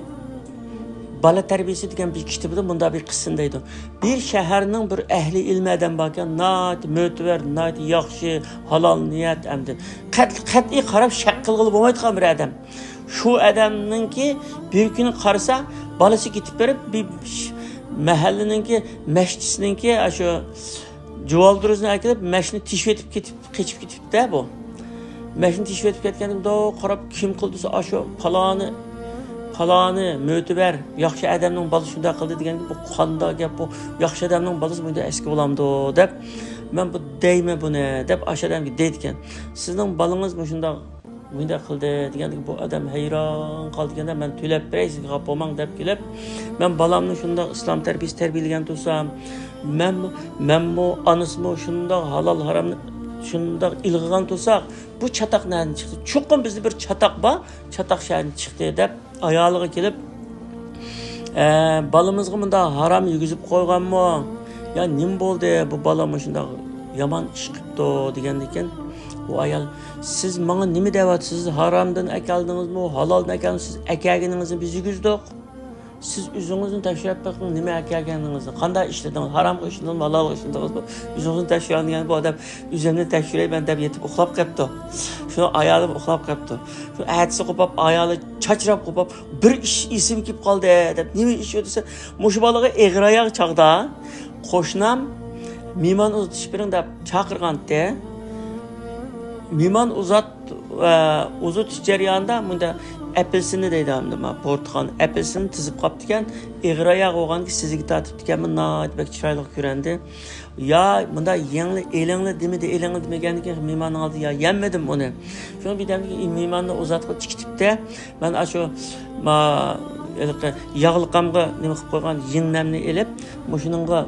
بالا تەربىيىسى دېگەن بىر كىتابىدا مۇنداق بىر قىسسىنى دەيدۇ. بىر شەھەرنىڭ بىر ئەھلى ئىلمى ئادەم باركەن، ناھايىتى مۆتىۋەر، ناھايىتى ياخشى، ھالال نىيەت ئەمدى. قەت-، قەتئىي قاراپ شەك قىلغىلى بولمايدىغان بىر ئادەم. شۇ ئادەمنىڭكى بىر كۈنى قارىسا، بالىسى كېتىپ بېرىپ، بىر ش-، مەھەللىنىڭكى مەشچىسىنىڭكى، ئاشۇ جۇۋالدۇرۇزنى ئەكېلىپ، مەشنى تېشىۋېتىپ كېتىپ، قېچىپ كېتىپتۇ بۇ. مەشنى تېشىۋېتىپ كەتكەندە، مۇنداق قاراپ، كىم قىلدى دېسە، ئاشۇ پالانى، پالانى، مۆتىۋەر، ياخشى ئادەمنىڭ بالىسى شۇنداق قىلدى دېگەندە، بۇ قانداق گەپ بۇ؟ ياخشى ئادەمنىڭ بالىسى بۇنداق ئەسكى بولامدۇ دەپ، مەن بۇ دەيمەن بۇنى دەپ، ئاشۇ ئادەمگە دەيدىكەن. سىزنىڭ بالىڭىز مۇشۇنداق مۇنداق قىلدى دېگەندىكىن، بۇ ئادەم ھەيران قالدىكەن، مەن تۆلەپ بېرەي سىزگە، خاپا بولماڭ دەپ كېلىپ، مەن بالامنى شۇنداق ئىسلام تەربىيىسى تەربىيەلىگەن تۇرسام، مەن، مەنمۇ، ئانىسىمۇ شۇنداق ھالال ھارامنى شۇنداق ئىلغىغان تۇرساق، بۇ چاتاق نەدىن چىقتى؟ چوقۇم بىزدە بىر چاتاق بار، چاتاق شەدىن چىقتى دەپ ئايالىغا كېلىپ، ئە، بالىمىزغا مۇنداق ھارام يېگۈزۈپ قويغانمۇ؟ يا نېمە بولدى؟ بۇ بالا مۇشۇنداق يامان ئىش قىپتۇ دېگەندىكىن، ئۇ ئايال، سىز ماڭا نېمە دەۋاتىسىز؟ ھارامدىن ئەكەلدىڭىزمۇ، ھالالدىن ئەكەلدىڭىزمۇ؟ سىز ئەكەلگىنىڭىزنى بىز يېگۈزدۇق. سىز ئۆزىڭىزنى تەكشۈرۈپ بېقىڭ، نېمە ئەكەلگەنلىكىڭىزنى، قانداق ئىشلىدىڭىز، ھارامغا ئىشلىدىڭىزمۇ، ھالالغا ئىشلىدىڭىزمۇ، ئۆزىڭىزنى تەكشۈرۈۋالغىنى بۇ ئادەم ئۆزۈمنى تەكشۈرەيمەن دەپ يېتىپ ئۇخلاپ قېپتۇ. شۇ ئايالىم ئۇخلاپ قېپتۇ. شۇ ئەتىسى قوپۇپ، ئايالى چاچراپ قوپۇپ، بىر ئىش ئېسىمگە كېلىپ قالدى دەپ، نېمە ئىش ئۇ دېسە، مۇشۇ بالىغا ئېغىر ئاياغ چاغدا قوشنام مېھمان ئۇزىتىش بېرىڭ دەپ چاقىرغانتى. مېھمان ئۇزات ئۇزىتىش جەريانىدا مۇنداق ئەپەلسىننى دەيدۇ، ئەمدى ما پورتىقال ئەپەلسىننى تىزىپ قاپتىكەن، ئېغىر ئاياغى بولغانكى سىزىگە تارتىپتىكەنمۇ، ناھايىتى بەك چىرايلىق كۆرۈندى. يا مۇنداق يەڭلى ئېلىڭلى دېمىدى، ئېلىڭلى دېمىگەندىن كېيىن مېھماننىڭ ئالدىدا يا يەممىدىم ئۇنى. شۇنىڭ بىردەمدىن كېيىن مېھماننى ئۇزاتقىلى چىقىپتۇ. مەن ئاشۇ ما ھېلىقى ياغلىقامغا نېمە قىلىپ قويغان يىڭنەمنى ئېلىپ، مۇشۇنىڭغا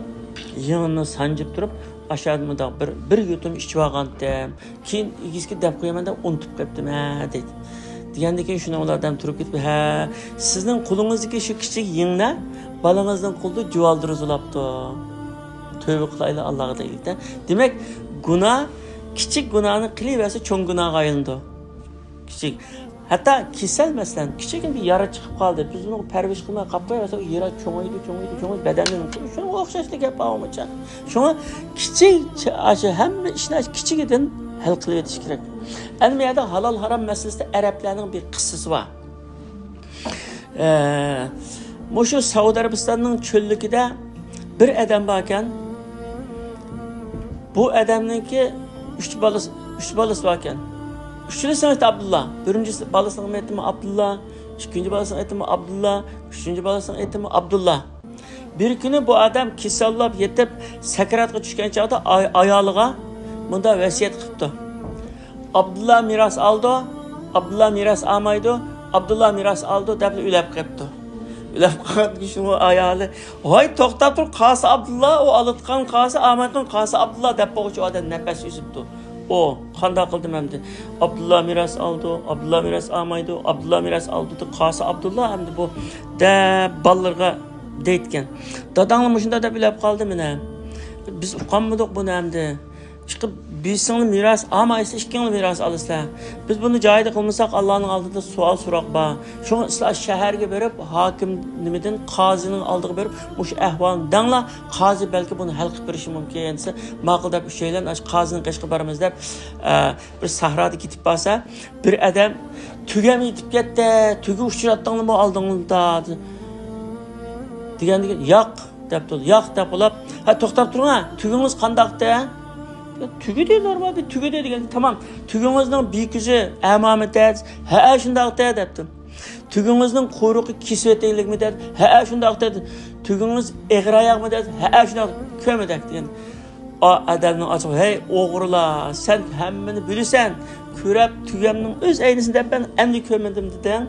يىڭنىنى سانجىپ تۇرۇپ، ئاشۇ يەردە مۇنداق بىر، بىر يۇتۇم ئىچىۋالغانتىم. كېيىن ئىگىسىگە دەپ قويىمەن دەپ ئۇنتۇپ قېپتىم ھە دەيدۇ. دېگەندىن كېيىن شۇنىڭ بىلەن ئادەم تۇرۇپ كېتىپ، ھە، سىزنىڭ قولىڭىزدىكى شۇ كىچىك يىڭنە بالىڭىزنىڭ قولىدا جۇۋالدۇرۇزلاپتۇ. تۆۋە قىلايلى ئاللاغا دەيلىكتە. دېمەك، گۇناھ كىچىك گۇناھنى قىلىۋەرسە چوڭ گۇناھقا ئايلىنىدۇ. كىچىك. ھەتتا كېسەل، مەسىلەن، كىچىككىنە بىر يارا چىقىپ قالدى. بىز ئۇنى پەرۋىش قىلماي قاپ قويۇۋەرسەك، ئۇ يارا چوڭىيىدۇ، چوڭىيىدۇ، چوڭىيىدۇ، بەدەندىن. شۇنىڭغا ئوخشاشلا گەپ بار ئۇمۇچە. شۇڭا كىچىك، ئاشۇ ھەممە ئىشنى ئاشۇ كىچىكىدىن ھەل قىلىۋېتىش كېرەك. ئەنە بۇ يەردە ھالال ھارام مەسىلىسىدە ئەرەبلەرنىڭ بىر قىسسىسى بار. ئە، مۇشۇ سەئۇدى ئەرەبىستاننىڭ چۆللۈكىدە بىر ئادەم باركەن. بۇ ئادەمنىڭكى ئۈچ بالىسى، ئۈچ بالىسى باركەن. ئۈچىلىسىنىڭ ئېتى ئابدۇللا. بىرىنچى بالىسىنىڭ ئېتىمۇ ئابدۇللا، ئىككىنچى بالىسىنىڭ ئېتىمۇ ئابدۇللا، ئۈچىنچى بالىسىنىڭ ئېتىمۇ ئابدۇللا. بىر كۈنى بۇ ئادەم كېسەللاپ يېتىپ، سەكراتقا چۈشكەن چاغدا ئاي-، ئايالىغا مۇنداق ۋەسىيەت قىپتۇ. ئابدۇللا مىراس ئالىدۇ، ئابدۇللا مىراس ئالمايدۇ، ئابدۇللا مىراس ئالىدۇ دەپ ئۆلەپ قېپتۇ. ئۆلەپ قالغاندىن كېيىن شۇنىڭ ئايالى، ۋاي توختاپ تۇر، قالسا ئابدۇللا، ئۇ ئالىدىغان قالسا، ئالمايدىغان قالسا ئابدۇللا دەپ بولغۇچە ئادەم نەپەس ئۈزۈپتۇ. ئۇ قانداق قىلدىم ئەمدى؟ ئابدۇللا مىراس ئالىدۇ، ئابدۇللا مىراس ئالمايدۇ، ئابدۇللا مىراس ئالىدۇ، قالسا ئابدۇللا ئەمدى بۇ دەپ بالىلىرىغا دەيدىكەن. داداڭلا مۇشۇنداق دەپ ئۆلەپ قالدى مانا. بىز ئۇقالمىدۇق بۇنى ئەمدى. چىقىپ بىرسىڭلار مىراس ئالمايسىلەر، ئىككىڭلار مىراس ئالىسىلەر. بىز بۇنى جايىدا قىلمىساق، ئاللانىڭ ئالدىدا سوئال سوراق بار. شۇڭا سىلەر شەھەرگە بېرىپ، ھاكىم نېمىدىن، قازىنىڭ ئالدىغا بېرىپ، مۇشۇ ئەھۋالنى دەڭلار، قازى بەلكى بۇنى ھەل قىلىپ بېرىشى مۇمكىن دېسە، ماقۇل دەپ ئۈچەيلەن قازىنىڭ قېشىغا بارىمىز دەپ، ئە، بىر سەھرادا كېتىپ بارسا، بىر ئادەم، تۆگەم يېتىپ كەتتى، تۆگە ئۇچراتتىڭلارمۇ ئالدىڭلاردا؟ دېگەندىكىن، ياق دەپتۇ. ياق دەپ بولۇپ، ھە، توختاپ تۇرۇڭ، ھە، تۆگىڭىز قانداقتى؟ تۆگىدى، نورمال بىر تۆگىدى دېگەن. تامام. تۆگىڭىزنىڭ بىر كۆزى ئەمامىتى؟ ھە، شۇنداقتى دەپتۇ. تۆگىڭىزنىڭ قۇيرۇقى كېسىۋېتىلگىمۇ دەپ، ھە، شۇنداقتى. تۆگىڭىز ئېغىر ئاياغمۇ دەپ، ھە، شۇنداق، كۆرمىدۇق دېگەن. ئا، ئادەمنىڭ ئاچىقى، ھەي ئوغرىلار، سەن ھەممىنى بىلىسەن، كۆرۈپ تۆگەمنىڭ ئۆز ئەينىسىنى دەپمەن، ئەمدى كۆرمىدىم دېدىڭ.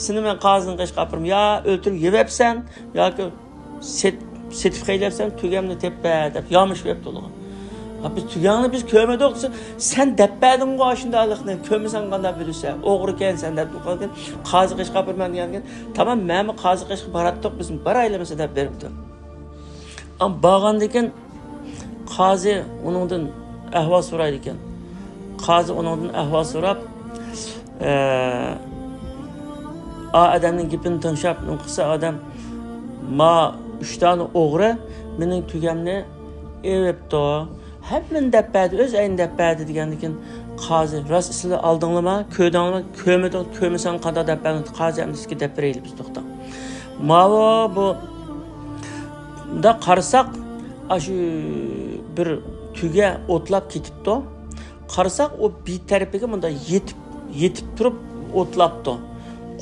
سېنى مەن قازىنىڭ قېشىغا ئاپىرىم، يا ئۆلتۈرۈپ يەۋەپسەن، ياكى سېت-، سېتىپ خەجلەپسەن، تۆگەمنى تېپىپ بەر دەپ يامىشىپ يەپتۇ ئۇلارغا. ھا، بىز تۆگەڭنى بىز كۆرمىدۇق دېسە، سەن دەپ بەردىڭغۇ ئاشۇنداقلىقنى، كۆرمىسەڭ قانداق بىلىسەن؟ ئوغرىكەنسەن دەپ قازى قېشىغا ئاپىرىمەن دېگەندىكىن، تامام، مەنمۇ قازى قېشىغا باراتتۇق، بىز بارايلى مەسىلە دەپ بېرىپتۇ. ئەمما بارغاندىكىن قازى ئۇنىڭدىن ئەھۋال سورايدىكەن. قازى ئۇنىڭدىن ئەھۋال سوراپ، ئە، ئا ئادەمنىڭ گېپىنى تىڭشاپ، نېمە قىلسا ئادەم، ما ئۈچ دانە ئوغرى مېنىڭ تۆگەمنى ئېلىپتۇ. ھەممىنى دەپ بەردى، ئۆز ئەينى دەپ بەردى دېگەندىكىن قازى، راست سىلەر ئالدىڭلارما، كۆردۈڭلارما؟ كۆرمىدىڭ، كۆرمىسەڭ قانداق دەپ بەردىڭ؟ قازى ئەمدى سىزگە دەپ بېرەيلى بىز، توختاڭ. ماۋۇ بۇ مۇنداق قارىساق، ئاشۇ بىر تۆگە ئوتلاپ كېتىپتۇ. قارىساق، ئۇ بىر تەرىپىگە مۇنداق يېتىپ، يېتىپ تۇرۇپ ئوتلاپتۇ.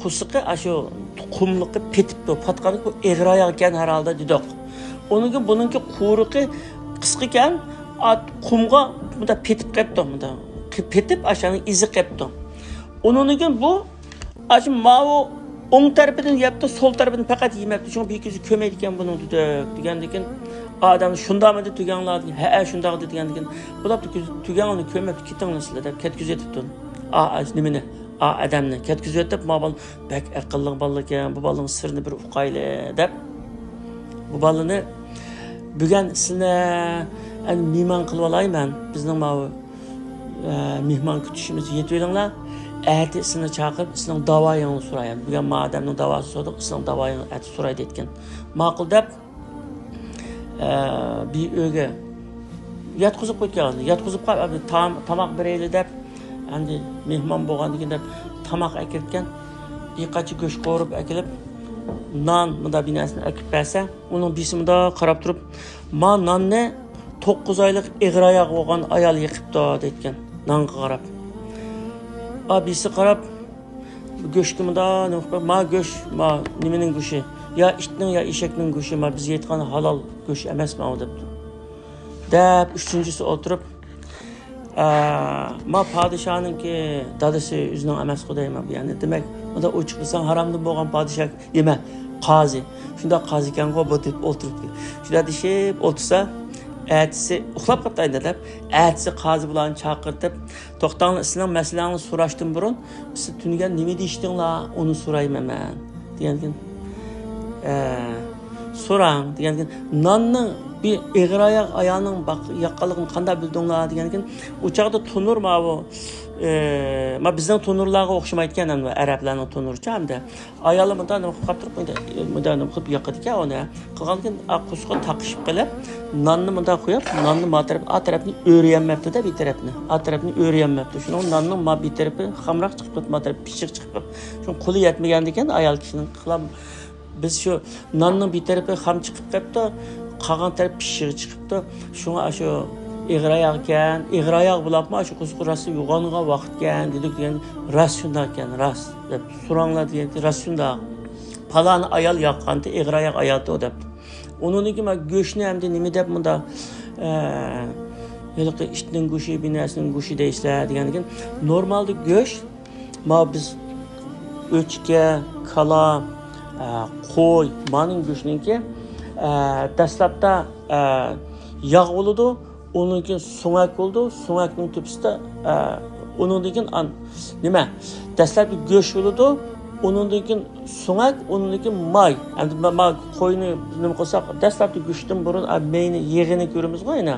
قورسىقى ئاشۇ قۇملۇققا پېتىپتۇ. پاتقاندا بۇ ئېغىر ئاياغ ئىكەن ھەر ھالدا دېدۇق. ئۇنىڭ كېيىن بۇنىڭكى قۇيرۇقى قىسقىكەن، ئات قۇمغا مۇنداق پېتىپ قېپتۇ، مۇنداق پېتىپ ئاشۇنىڭ ئىزى قېپتۇ. ئۇنىڭدىن كېيىن بۇ ئاشۇ ماۋۇ ئوڭ تەرىپىدىن يەپتۇ، سول تەرىپىدىن پەقەت يېمەپتۇ. شۇڭا بىر كۆزى كۆرمەيدىكەن بۇنىڭ دېدۇق. دېگەندىكىن ئادەم شۇنداقمىدى تۈگەڭلار دېگەن. ھەئە، شۇنداق دېگەندىكىن، بۇلاپتۇ تۈگەڭلارنى كۆرمەپتۇ، كېتىڭلار سىلەر دەپ كەتكۈزۈۋېتىپتۇ. ئا، ئا، نېمىنى؟ ئا، ئادەمنى كەتكۈزۈۋېتىپ، ما بال بەك ئەقىللىق بالىكەن، بۇ بالىنىڭ سىرىنى بىر ئۇقايلى دەپ، بۇ بالىنى بۈگۈن سىلەر ئەنە مېھمان قىلىپ ئالايمەن. بىزنىڭ ماۋۇ، ئە، مېھمان كۈتۈشىمىزگە يېتىۋېلىڭلار. ئەتە سىلىنى چاقىرىپ، سىلىنىڭ داۋايىڭنى سورايمەن. بۈگۈن ما ئادەمنىڭ داۋاسىنى سورىدۇق، سىلىنىڭ داۋايىڭنى ئەتە سوراي دەيدىكەن. ماقۇل دەپ، ئە، بىر ئۆيگە ياتقۇزۇپ قويغان. ياتقۇزۇپ قويۇپ، ئەمدى تام-، تاماق بېرەيلى دەپ، ئەمدى مېھمان بولغاندىكىن دەپ تاماق ئەكىرتكەن. بىر قاچا گۆش قورۇپ ئەكېلىپ، نان، مۇنداق بىر نەرسىنى ئەكىپ بەرسە، ئۇنىڭ بىرسى مۇنداق قاراپ تۇرۇپ، ما ناننى توققۇز ئايلىق ئېغىر ئاياغ بولغان ئايال يېقىپتۇ دەيدىكەن، نانغا قاراپ. ئا، بىرسى قاراپ، گۆشكە مۇنداق نېمە قىلىپ، ما گۆش، ما نېمىنىڭ گۆشى؟ يا ئىتنىڭ، يا ئېشەكنىڭ گۆشى، ما بىز يەيدىغان ھالال گۆش ئەمەس ماۋۇ دەپتۇ. دەپ، ئۈچىنچىسى ئولتۇرۇپ، ئا، ما پادىشاھنىڭكى دادىسى ئۆزىنىڭ ئەمەسقۇ دەيمەن بۇ يەردە. دېمەك، مۇنداق ئوچۇق دېسەڭ، ھارامدىن بولغان پادىشاھ يېمە، قازى. شۇنداق قازى ئىكەنغۇ بۇ دەپ ئولتۇرۇپتۇ. شۇنداق دېيىشىپ ئولتۇرسا، ئەتىسى ئۇخلاپ قاپتۇ ئەينە دەپ، ئەتىسى قازى بۇلارنى چاقىرتىپ، توختاڭلار، سىلەرنىڭ مەسىلەڭلارنى سوراشتىن بۇرۇن، سىز تۈنۈگۈن نېمە دېيىشتىڭلار، ئۇنى سورايمەن مەن، دېگەنكىن، ئە، سوراڭ، دېگەنكىن، ناننىڭ بىر ئېغىر ئاياغ ئايالنىڭ باق-، ياققانلىقىنى قانداق بىلدىڭلار، دېگەنكىن، ئۇ چاغدا تونۇر ماۋۇ، ئە، ما بىزنىڭ تونۇرلارغا ئوخشىمايدىكەن، ئەمدى ئەرەبلەرنىڭ تونۇرىچۇ ئەمدى. ئايالى مۇنداق نېمە قىلىپ قاپتۇرۇپ، مۇنداق، مۇنداق نېمە قىلىپ ياقىدىكەن ئۇنى. قىلغاندىكىن، ئا، قورسىقىغا تاقىشىپ قېلىپ، ناننى مۇنداق قويۇپ، ناننى ما تەرەپ، ئا تەرەپنى ئۆرۈيەلمەپتۇ-دە، بىر تەرەپنى. ئا تەرەپنى ئۆرۈيەلمەپتۇ. شۇنىڭ ناننىڭ ما بىر تەرىپى خامراق چىقىپ، ما تەرەپى پىششىق چىقىپ. شۇنىڭ قولى يەتمىگەندىكىن، ئايال كىشىنىڭ قىلام، بىز شۇ ناننىڭ بىر تەرىپى خام چىقىپ قاپتۇ، قالغان تەرەپ پىششىقى چىقىپتۇ. شۇڭا ئاشۇ ئېغىر ئاياغ ئىكەن، ئېغىر ئاياغ بولۇپمۇ ئاشۇ قورسىقى راست يوغانغان ۋاقىت ئىكەن، دېدۇق دېگەن، راست شۇنداق ئىكەن، راست دەپ سوراڭلار دېگەن، راست شۇنداق. پالانى ئايال ياققانتى، ئېغىر ئاياق ئايالتى ئۇ دەپتۇ. ئۇنىڭدىن كېيىن مانا گۆشنى ئەمدى نېمە دەپ مۇنداق، ئە، ھېلىقى ئىتنىڭ گۆشى، بىر نەرسىنىڭ گۆشى دەيسىلەر دېگەندىكىن، نورمالدا گۆش، ما بىز ئۆچكە، كالا، ئە، قوي، مانىڭ گۆشىنىڭكى، ئە، دەسلەپتە، ئە، ياغ بولىدۇ، ئۇنىڭدىن كېيىن سۆڭەك بولىدۇ، سۆڭەكنىڭ تۆپىسىدە، ئە، ئۇنىڭدىن كېيىن ئان-، نېمە؟ دەسلەپتە گۆش بولىدۇ، ئۇنىڭدىن كېيىن سۆڭەك، ئۇنىڭدىن كېيىن ماي. ئەمدى ما-، ما قوينى نېمە قىلساق، دەسلەپتە گۆشتىن بۇرۇن، ئە، مېيىنى، يېغىنى كۆرىمىزغۇ يەنە.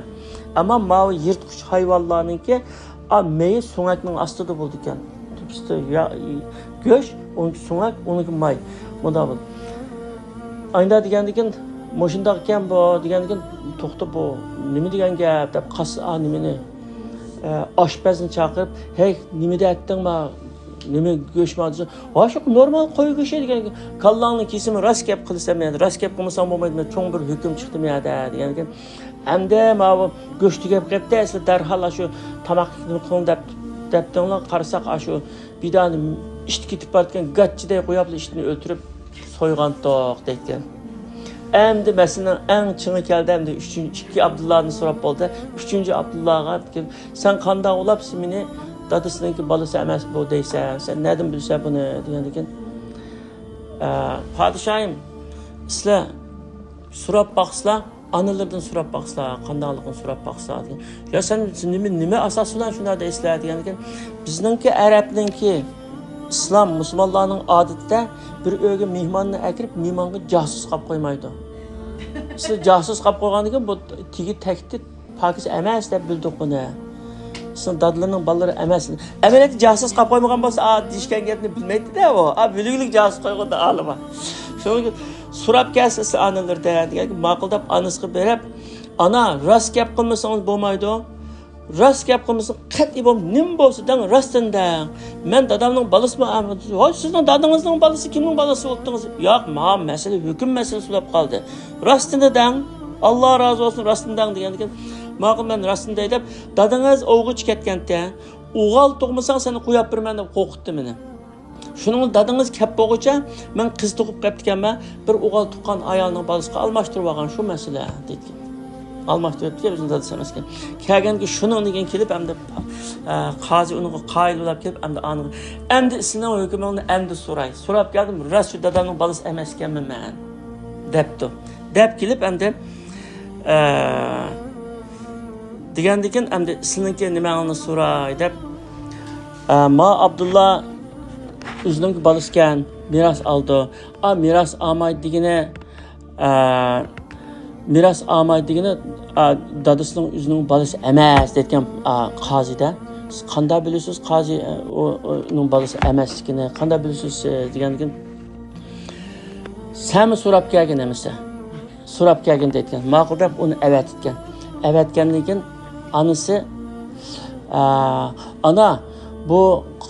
ئەمما ماۋۇ يىرتقۇچ ھايۋانلارنىڭكى، ئا، مېيى سۆڭەكنىڭ ئاستىدا بولىدىكەن. تۆپىسىدە يا-، گۆش، ئۇنىڭكى سۆڭەك، ئۇنىڭكى ماي. مۇنداق بولىدۇ. ئاينىدا دېگەندىكىن، مۇشۇنداق ئىكەن بۇ، دېگەندىكىن، توختا بۇ، نېمە دېگەن گەپ دەپ قاسسا، ئا، نېمىنى، ئە، ئاشپەزنى چاقىرىپ، ھەي، نېمە دەتتىڭ ما، نېمە گۆش ما دېسە، ھا، شۇ نورمال قوي گۆشى دېگەن، كاللاڭنى كېسىمەن، راست گەپ قىلىسەن، مەن راست گەپ قىلمىسام بولمايدۇ، مەن چوڭ بىر ھۆكۈم چىقتى مۇ يەردە دېگەندىكىن، ئەمدى ماۋۇ گۆش تۈگەپ قېپتۇ، سىلەر دەرھال شۇ تاماق قىلىڭ دەپ، دەپتىڭلار، قارىساق، ئاشۇ بىدانى ئىت كېتىپ بارىدىكەن، گاچچىدەي قويۇپلا ئىتنى ئۆلتۈرۈپ سويغانتۇق دەيدىكەن. ئەمدى مەسىلىنىڭ ئەڭ چىڭى كەلدى، ئەمدى ئۈچىنچى، ئىككى ئابدۇللانى سوراپ بولدى. ئۈچىنچى ئابدۇللاغا، سەن قانداق ئۇلاپسەن مېنى، دادىسىنىڭكى بالىسى ئەمەس بۇ دەيسەن، سەن نەدىن بىلىسەن بۇنى دېگەندىكىن، ئە، پادىشاھىم، سىلەر سوراپ باقسىلا، ئانىلىرىدىن سوراپ باقسىلا، قانداقلىقىنى سوراپ باقسىلا دېگەن. يا سەن نېمە، نېمە ئاساس بىلەن شۇنداق دەيسىلەر دېگەندىكىن، بىزنىڭكى ئەرەبنىڭكى، ئىسلام، مۇسۇلمانلارنىڭ ئادىتىدە بىر ئۆيگە مېھماننى ئەكىرىپ، مېھمانغا جاسۇس قاپ قويمايدۇ. سىز جاسۇس قاپ قويغاندىكىن، بۇ تېگى تەكتى پاكىز ئەمەس دەپ بىلدۇق بۇنى. سىزنىڭ دادىلىرىنىڭ بالىلىرى ئەمەس. ئەمەلىيەتتە جاسۇس قاپ قويمىغان بولسا، ئا، دېيىشكەن گەپنى بىلمەيتتى-دە ئۇ. ئا، بىلگۈلۈك جاسۇس قويغاندا ئالىما. شۇنىڭ ئۈچۈن سوراپ كەلسە ئانىلىرىدىن دېگەن، ماقۇل دەپ ئانىسىغا بېرىپ، ئانا، راست گەپ قىلمىسىڭىز بولمايدۇ. راست گەپ قىلمىسىڭىز قەتئىي بولمايدۇ. نېمە بولسا دەڭ، راستىنى دەڭ. مەن دادامنىڭ بالىسىمۇ؟ ھوي، سىزنىڭ دادىڭىزنىڭ بالىسى كىمنىڭ بالىسى بولۇپتىڭىز؟ ياق، ماڭا مەسىلە، ھۆكۈم مەسىلىسى بولۇپ قالدى. راستىنى دەڭ. ئاللا رازى بولسۇن، راستىنى دەڭ دېگەندىكىن، ماقۇل، مەن راستىنى دەي دەپ، دادىڭىز ئوۋغا چىقىپ كەتكەنتى. ئوغال تۇغمىساڭ سېنى قويۇپ بېرىمەن دەپ قورقۇتتى مېنى. شۇنىڭ دادىڭىز كەپ بولغۇچە مەن قىز تۇغۇپ قېپتىكەنمەن، بىر ئوغال تۇغقان ئايالنىڭ بالىسىغا ئالماشتۇرۇپ ئالغان شۇ مەسىلە دېدى. ئالماشتۇرۇپتۇ، بىزنىڭ دادىسى ئەمەسكەن. كەلگەندىكىن شۇنىڭدىن كېيىن كېلىپ ئەمدى، ئە، قازى ئۇنىڭغا قايىل بولاپ كېلىپ ئەمدى ئانىغا، ئەمدى سېنىڭ ھۆكمۈڭنى ئەمدى سوراي. سوراپ كەلدىم، راست شۇ دادامنىڭ بالىسى ئەمەسكەنمەن مەن دەپتۇ. دەپ كېلىپ ئەمدى ئە، دېگەندىكىن، ئەمدى سىلىنىڭكى نېمەڭلارنى سوراي دەپ، ئە، ما ئابدۇللا ئۆزىنىڭ بالىسىكەن، مىراس ئالىدۇ. ئا، مىراس ئالمايدۇ دېگىنى، ئە، مىراس ئالمايدۇ دېگىنى، ئە، دادىسىنىڭ ئۆزىنىڭ بالىسى ئەمەس دەيدىكەن، ئە، قازىدە. سىز قانداق بىلىسىز قازى، ئە، ئۇ، ئۇنىڭ بالىسى ئەمەسلىكىنى؟ قانداق بىلىسىز، ئە، دېگەندىكىن، سەنمۇ سوراپ كەلگىن ئەمىسە. سوراپ كەلگىن دەيدىكەن. ماقۇل دەپ ئۇنى ئەۋەتكەن. ئەۋەتكەندىن كېيىن ئانىسى، ئە، ئانا، بۇ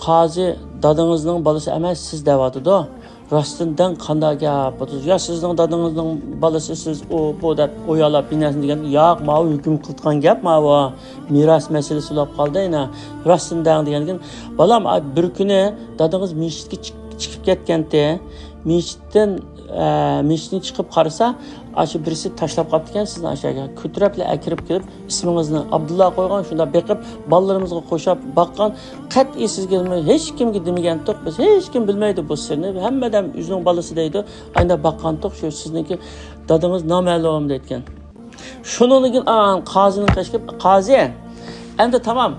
قازى دادىڭىزنىڭ بالىسى ئەمەس، سىز دەۋاتىدۇ. راستتىن دەڭ، قانداق گەپ؟ يا سىزنىڭ دادىڭىزنىڭ بالىسى سىز، ئۇ، بۇ دەپ ئويالاپ بىر نەرسىنى دېگەن. ياق، ماۋۇ ھۆكۈم قىلىدىغان گەپ، ماۋۇ مىراس مەسىلىسى بولۇپ قالدى. ئەنە راستتىن دەڭ دېگەندىن كېيىن، بالام، ئا، بىر كۈنى دادىڭىز مىشىتكە چىق-، چىقىپ كەتكەنتى. مىشىتتىن، ئە، مىشىتتىن چىقىپ قارىسا، ئاشۇ بىرسى تاشلاپ قاپتىكەن سىزنى ئاشۇ يەرگە. كۆتۈرەپلا ئەكىرىپ كېلىپ، ئىسمىڭىزنى ئابدۇللا قويغان، شۇنداق بېقىپ، بالىلىرىمىزغا قوشاپ باققان. قەتئىي سىزگە ھېچكىمگە دېمىگەنتۇق، بىز ھېچكىم بىلمەيدۇ بۇ سىرنى. ھەممە ئادەم ئۆزىنىڭ بالىسى دەيدۇ. ئاينداق باققانتۇق، شۇ سىزنىڭكى دادىڭىز نامەلۇم دەيدىكەن. شۇنىڭدىن كېيىن، ئا، قازىنىڭ قېشىغا، قازى، ئەمدى تامام،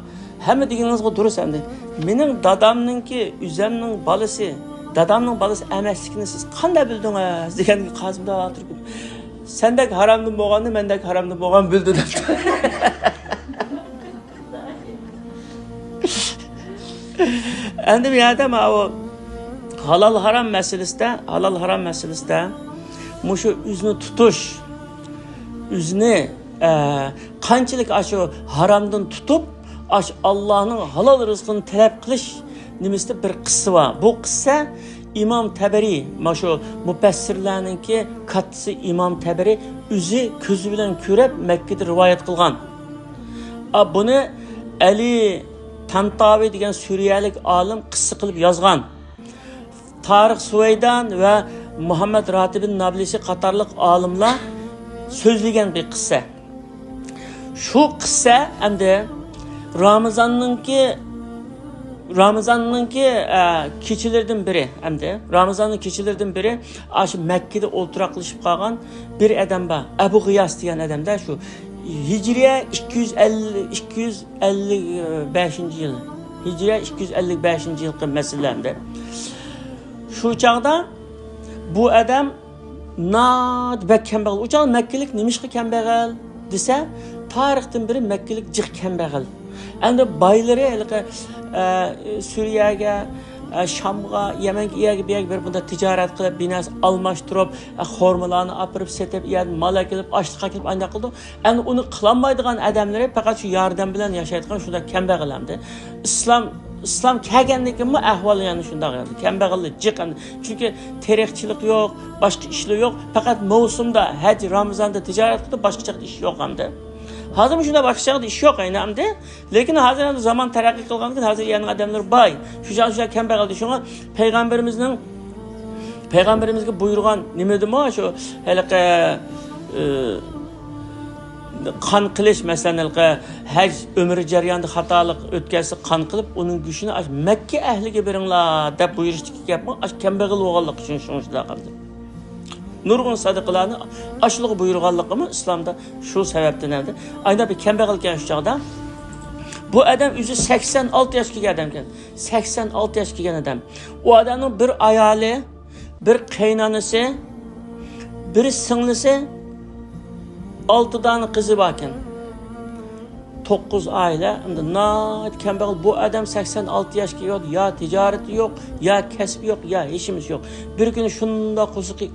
ھەممە دېگىنىڭىزغا دۇرۇس ئەمدى. مېنىڭ دادامنىڭكى ئۆزەمنىڭ بالىسى، دادامنىڭ بالىسى ئەمەسلىكىنى سىز قانداق بىلدىڭىز؟ دېگەندىكىن قازى مۇنداق تۇرۇپ، سەندەك ھارامدىن بولغاننى مەندەك ھارامدىن بولغان بىلدى دەپتۇ. ئەمدى بۇ يەردە ماۋۇ ھالال ھارام مەسىلىسىدە، ھالال ھارام مەسىلىسىدە مۇشۇ ئۆزىنى تۇتۇش، ئۆزىنى، ئە، قانچىلىك ئاشۇ ھارامدىن تۇتۇپ، ئاشۇ ئاللانىڭ ھالال رىزقىنى تەلەپ قىلىش نېمىسىدە بىر قىسسە بار. بۇ قىسسە ئىمام تەبەرى، مانا شۇ مۇپەسسىرلەرنىڭكى كاتتىسى ئىمام تەبەرى ئۆزى كۆزى بىلەن كۆرۈپ مەككىدە رىۋايەت قىلغان. ئا، بۇنى ئەلى تانتاۋى دېگەن سۈرىيەلىك ئالىم قىسسە قىلىپ يازغان. تارىخ سۇۋەيدان ۋە مۇھەممەد راتىبىن نابلىسى قاتارلىق ئالىملار سۆزلىگەن بىر قىسسە. شۇ قىسسە ئەمدى رامىزاننىڭكى، رامىزاننىڭكى، ئە، كېچىلىرىدىن بىرى، ئەمدى رامىزاننىڭ كېچىلىرىدىن بىرى ئاشۇ مەككىدە ئولتۇراقلىشىپ قالغان بىر ئادەم بار. ئەبۇ غىياس دېگەن ئادەمدە شۇ ھىجرىيە ئىككى يۈز ئەللىك، ئىككى يۈز ئەللىك بەشىنچى يىل. ھىجرىيە ئىككى يۈز ئەللىك بەشىنچى يىلقى مەسىلە ئەمدى. شۇ چاغدا بۇ ئادەم ناھايىتى بەك كەمبەغەل. ئۇ چاغدا مەككىلىك نېمىشقا كەمبەغەل دېسە، تارىختىن بېرى مەككىلىك جىق كەمبەغەل. ئەمدى بايلىرى ھېلىقى، ئە، سۈرىيەگە، ئە، شامغا، يەمەنگە، ئۇ يەرگە، بۇ يەرگە بېرىپ، بۇنداق تىجارەت قىلىپ، بىر نەرسە ئالماشتۇرۇپ، ئە، خورمىلارنى ئاپىرىپ سېتىپ، ئۇ يەردىن مال ئەكېلىپ، ئاشلىق ئەكېلىپ، ئانداق قىلىدۇ. ئەمدى ئۇنى قىلالمايدىغان ئادەملىرى پەقەت شۇ ياردەم بىلەن ياشايدىغان شۇنداق كەمبەغەل ئەمدى. ئىسلام، ئىسلام كەلگەندىن كېيىنمۇ ئەھۋال يەنە شۇنداق ئەمدى. كەمبەغەللىك جىق ئەمدى. چۈنكى تېرىقچىلىق يوق، باشقا ئىشلار يوق. پەقەت مەۋسۇمدا، ھەج، رامىزاندا تىجارەت قىلىپ، باشقا چاغدا ئىش يوق ئەمدى. ھازىرمۇ شۇنداق باشقا چاغدا ئىش يوق ئەينى ئەمدى. لېكىن ھازىر ئەمدى زامان تەرەققىي قىلغاندىكىن ھازىر يەنە ئادەملەر باي. شۇ چاغ، شۇ چاغ كەمبەغەلدى. شۇڭا پەيغەمبىرىمىزنىڭ، پەيغەمبىرىمىزگە بۇيرۇغان نېمە دېدىمۇ شۇ ھېلىقى، ئى، قان قىلىش، مەسىلەن، ھېلىقى ھەج ئۆمرە جەريانىدا خاتالىق ئۆتكەزسە قان قىلىپ، ئۇنىڭ گۆشىنى ئاشۇ مەككە ئەھلىگە بېرىڭلار دەپ بۇيرۇشتىكى گەپمۇ ئاشۇ كەمبەغەل بولغانلىقى ئۈچۈن شۇڭا شۇنداق قىلدى. نۇرغۇن سەدىقىلەرنى ئاشۇلارغا بۇيرۇغانلىقىمۇ ئىسلامدا شۇ سەۋەبتىن ئەمدى. ئايدا بىر كەمبەغەل ئىكەن شۇ چاغدا. بۇ ئادەم ئۆزى سەكسەن ئالتە ياشقا كەلگەن ئادەم ئىكەن. سەكسەن ئالتە ياشقا كەلگەن ئادەم. ئۇ ئادەمنىڭ بىر ئايالى، بىر قېيىنانىسى، بىر سىڭلىسى، ئالتە دانە قىزى بار ئىكەن. توققۇز ئائىلە، ئەمدى ناھايىتى كەمبەغەل. بۇ ئادەم سەكسەن ئالتە ياشقا كەلگەن، يا تىجارىتى يوق، يا كەسپى يوق، يا ھېچنېمىسى يوق. بىر كۈنى شۇنداق قورسىقى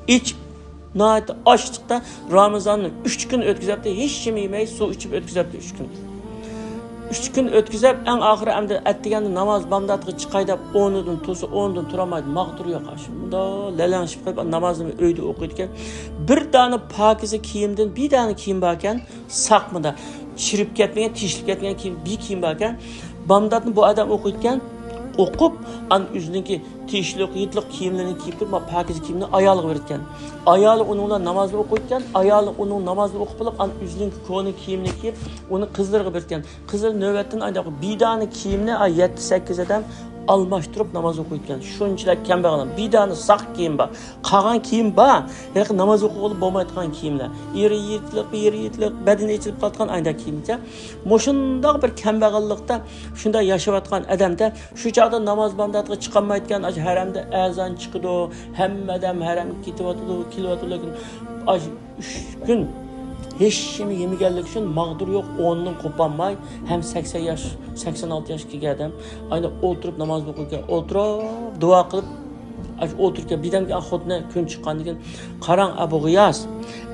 ئېچىپ، ناھايىتى ئاچلىقتا رامىزاننى ئۈچ كۈن ئۆتكۈزەپتۇ، ھېچنېمە يېمەي، سۇ ئىچىپ ئۆتكۈزەپتۇ ئۈچ كۈن. ئۈچ كۈن ئۆتكۈزۈپ، ئەڭ ئاخىرى ئەمدى ئەتىگەندە ناماز بامداتقا چىقاي دەپ ئورنىدىن تۇرسا، ئورنىدىن تۇرالمايدۇ، ماغدۇر يوق. شۇنداق لەلەڭشىپ قېلىپ، نامازىنى ئۆيدە ئوقۇيدىكەن. بىر دانە پاكىزە كىيىمدىن بىر دانە كىيىم باركەن، ساق مۇنداق چىرىپ كەتمىگەن، تېشىلىپ كەتمىگەن كىيىم، بىر كىيىم باركەن. بامداتنى بۇ ئادەم ئوقۇيدىكەن، ئوقۇپ، ئاندىن ئۆزىنىڭكى تېشىلىق، يىرتىلىق كىيىملىرىنى كىيىپ تۇرۇپ، ما پاكىزە كىيىمنى ئايالىغا بېرىدىكەن. ئايالى ئۇنىڭ بىلەن نامازنى ئوقۇيدىكەن. ئايالى ئۇنىڭ نامازنى ئوقۇپ بولۇپ، ئاندىن ئۆزىنىڭكى كونا كىيىمىنى كىيىپ، ئۇنى قىزلىرىغا بېرىدىكەن. قىزلىرى نۆۋەتتىن ئاينداق بىر دانە كىيىمنى، ئا، يەتتە، سەككىز ئادەم ئالماشتۇرۇپ ناماز ئوقۇيدىكەن. شۇنچىلىك كەمبەغەل. بىدانە ساق كىيىم بار. قالغان كىيىم بار. ھېلىقى ناماز ئوقۇغىلى بولمايدىغان كىيىملەر. ئېرى يىرتىلىق، بىر يېرى يىرتىلىق، بەدىنى ئېچىلىپ قالىدىغان ئايدا كىيىمچە. مۇشۇنداق بىر كەمبەغەللىقتە شۇنداق ياشاۋاتقان ئادەمدە شۇ چاغدا ناماز بامداتقا چىقالمايدىكەن، ئاشۇ ھەرەمدە ئەزان چىقىدۇ، ھەممە ئادەم ھەرەمگە كېتىۋاتىدۇ، كېلىۋاتىدۇ، لېكىن ئاشۇ ئۈچ كۈن ھېچنېمە يېمىگەنلىكى ئۈچۈن ماغدۇر يوق، ئورنىدىن قوپالماي، ھەم سەكسەن ياش، سەكسەن ئالتە ياشقا كىرگەن ئادەم، ئاينا ئولتۇرۇپ ناماز ئوقۇيدىكەن، ئولتۇرۇپ دۇئا قىلىپ، ئاشۇ ئولتۇرۇپ بىردەمدىن كېيىن خوتۇنى كۈن چىققاندىن كېيىن، قاراڭ ئەبۇ غىياس،